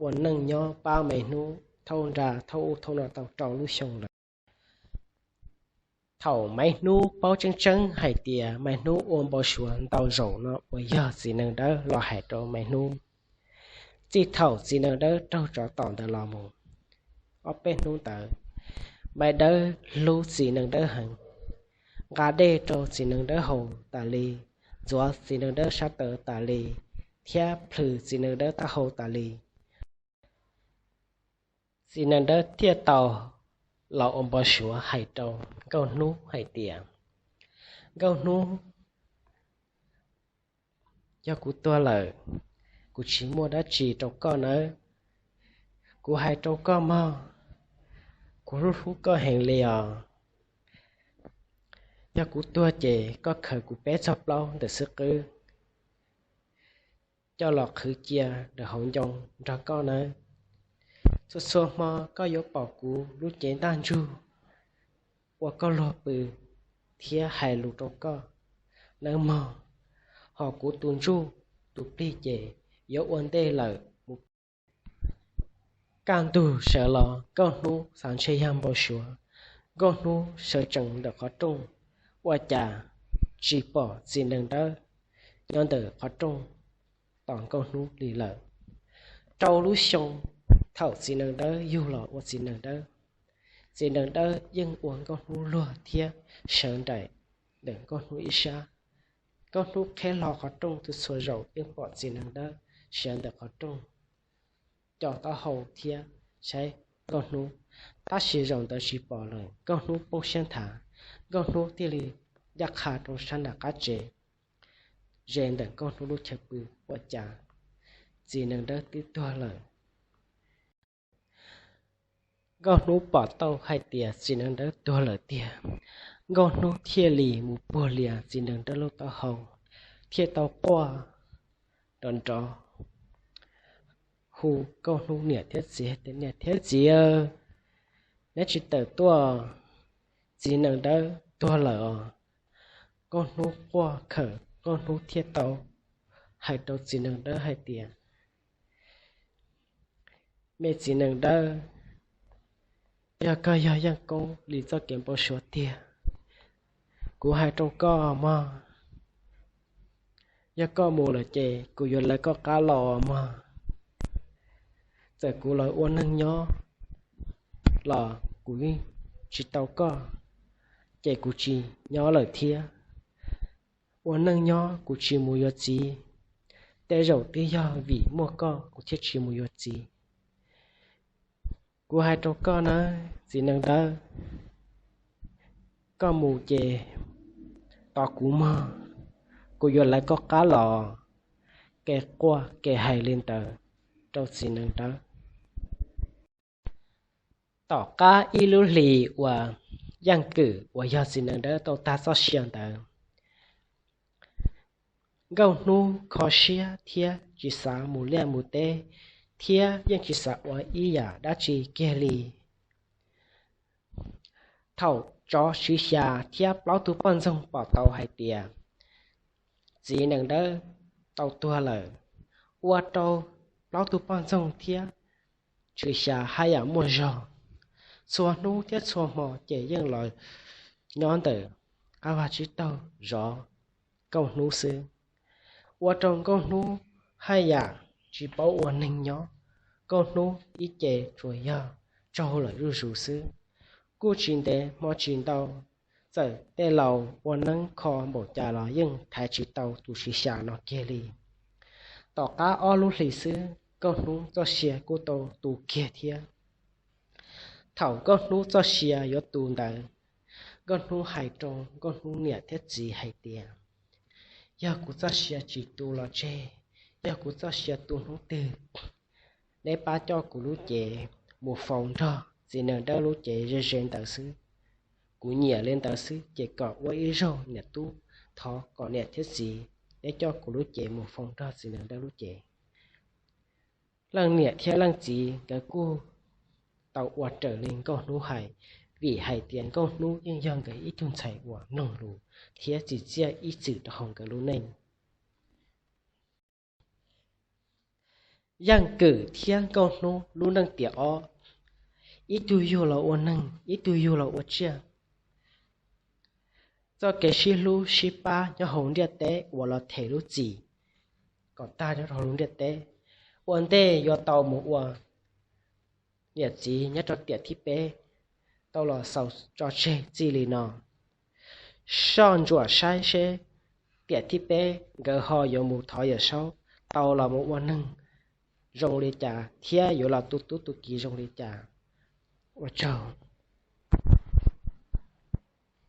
ua neej nyob pab Maiv Hnub thauj nra thauj ub thauj no tau rau lub xyoo lawm. Thaum Maiv Hnub paub tseeb tseeb hais tias Maiv Hnub ua npau suav ntau zaus no uas yog txiv nees dawb los hais rau Maiv Hnub. Txij thaum txiv nees dawb raug tsov tom ntawd los mus ob peb hnub ntawd, Maiv Dawb hlub txiv nees dawb heev, nqa dej rau txiv nees dawb haus tas li, ntxuav txiv nees dawb sab taw tas li, thiab plhws txiv nees dawb taub hau tas li. Txiv nees dawb thiaj tau los ua npau suav hais rau Nkauj Hnub hais tias, Nkauj Hnub, yog kuv tuag lawm, kuv tsis muaj dab tsi rau koj nawb. Kuv hais rau koj mog, kuv hlub hlub koj heev li os. Yog kuv tuag ces koj khaws kuv peb txog plaub ntawm xwb qwb coj los qhwv cia ntawm hauv ncoo nrog koj nawb. Txhua txhua hmo koj yuav pom kuv lub cev ntaj ntsug ua koj luag pw thiab hais lus rau koj nawb mog. Hos kuv tus ntsuj tus plig ces yuav ua ntej lawm mus. Kaj ntug sawv los Nkauj Hnub xav ntshe yog npau suav. Nkauj Hnub sawv tsees ntawm qhov rooj, ua cas tsis pom txiv nees dawb nyob ntawm qhov rooj tos Nkauj Hnub li lawm. Rau lub xyoo thaum txiv nees dawb yug los ua txiv nees dawb, txiv nees dawb yeej ua Nkauj Hnub luag thiab sawv nraim ntawm Nkauj Hnub ib sab. Nkauj Hnub qheb hlo qhov rooj txhua txhua zaus yeej pom txiv nees dawb sawv ntawm qhov rooj co taub hau thiab saib Nkauj Hnub, tab sis zaum ntawd tsis pom lawm. Nkauj Hnub poob siab nthav, Nkauj Hnub thiaj li ncaj qha rau sab nram qab tsev, ze ntawm Nkauj Hnub lub chaw pw, ua cas txiv nees dawb twb tuag lawm. Nkauj Hnub pom tau hais tias txiv nees dawb tuag lawm tiag, Nkauj Hnub thiaj li mus puag lias txiv nees dawb lub taub hau, thiaj tau quaj nrov nrov hu Nkauj Hnub niam thiab txiv tias, Niam thiab txiv, neb tsis tawm tuaj, txiv nees dawb tuag lawm os. Nkauj Hnub quaj khawm, Nkauj Hnub thiaj tau hais rau txiv nees dawb hais tias, Me txiv nees dawb, yog koj yog yeej koob li txoj kev npau suav tiag, kuv hais rau koj mog, yog koj mus lawm ces kuv yuav lawv koj qab los mog. Txawm kuv los ua neeg nyob los kuv yeej tsis tau koj, ces kuv tsis nyob lawm thiab. Ua neej nyob kuv tsis mus yuav txiv, tej zaum twb yog vim muaj koj kuv thiaj tsis mus yuav txiv. Kuv hais rau koj nawb txiv neej dawb, koj mus ces tos kuv mog, kuv yuav lawv koj qab los. Kev quaj kev hais li ntawd rau txiv neej dawb. Tom qab ib lub hlis uas Yaj Kwm uas yog txiv neej dawb tau tag txoj sia ntawd, Nkauj Hnub kho siab thiab tsis xav mus liaj mus teb, thiab yeej tsis xav ua ib yam dab tsi kiag li. Thaum tsov Tswv Xya thiab plaub tug poj ntxoog pom tau hais tias txiv neej dawb tau tuag lawm, ua rau plaub tug poj ntxoog thiab Tswv Xya haj yam muaj zog. Txhua hnub thiab txhua hmo ces yeej los nyob ntawm qab vaj tsib taug zov Nkauj Hnub xwb, ua rau Nkauj Hnub haj yam tsis paub ua neeg nyob. Nkauj Hnub ib ce tsuas yog tsaug lawm zuj zus xwb. Kuj tsis ntev hmo tsis ntau, txawm tej laus ua neeb kho npaum cas los yeej thaiv tsis tau tus Tswv Xya no kiag li. Tom qab ob lub hlis xwb Nkauj Hnub txoj sia kuj tau tu kiag thiab. Thaum Nkauj Hnub txoj sia yuav tu ntawd, Nkauj Hnub hais rau Nkauj Hnub niam thiab txiv hais tias, yog kuv txoj sia tsis tu los tseg, yog kuv txoj sia tu hnub twg, neb pab coj kuv lub cev mus faus nrog txiv neej dawb lub cev ze ze ntawd xwb. Kuv nyiam li ntawd xwb ces kom ua ib zaug niam tub, thov kom niam thiab txiv neb coj kuv lub cev mus faus nrog txiv neej dawb lub cev. Leej niam thiab leej txiv nkawd kuj tau ua raws li Nkauj Hnub hais, vim hais tias Nkauj Hnub yeej yog nkawd ib tug ntxhais uas mloog lus thiab tsim txiaj ib txwm rau hauv nkawd lub neej. Yaj Kwm thiab Nkauj Hnub lub neej tiam ob, ib tug yug los ua neeg, ib tug yug los ua tsiaj. Txoj kev sib hlub sib pab nyob hauv ntiaj teb uas los them lub txim kom tag nyob rau hauv lub ntiaj teb, ua ntej yuav tau mus ua niam txiv nyob rau tiam thib peb, tau los xaus tso tseg txij li no. Soj ntsuam saib seb tiam thib peb nkawd ho yuav mus thov Yawm Saub tau los mus ua neeg zoo li cas thiab yuav los tu tub tu kiv zoo li cas. Ua tsaug.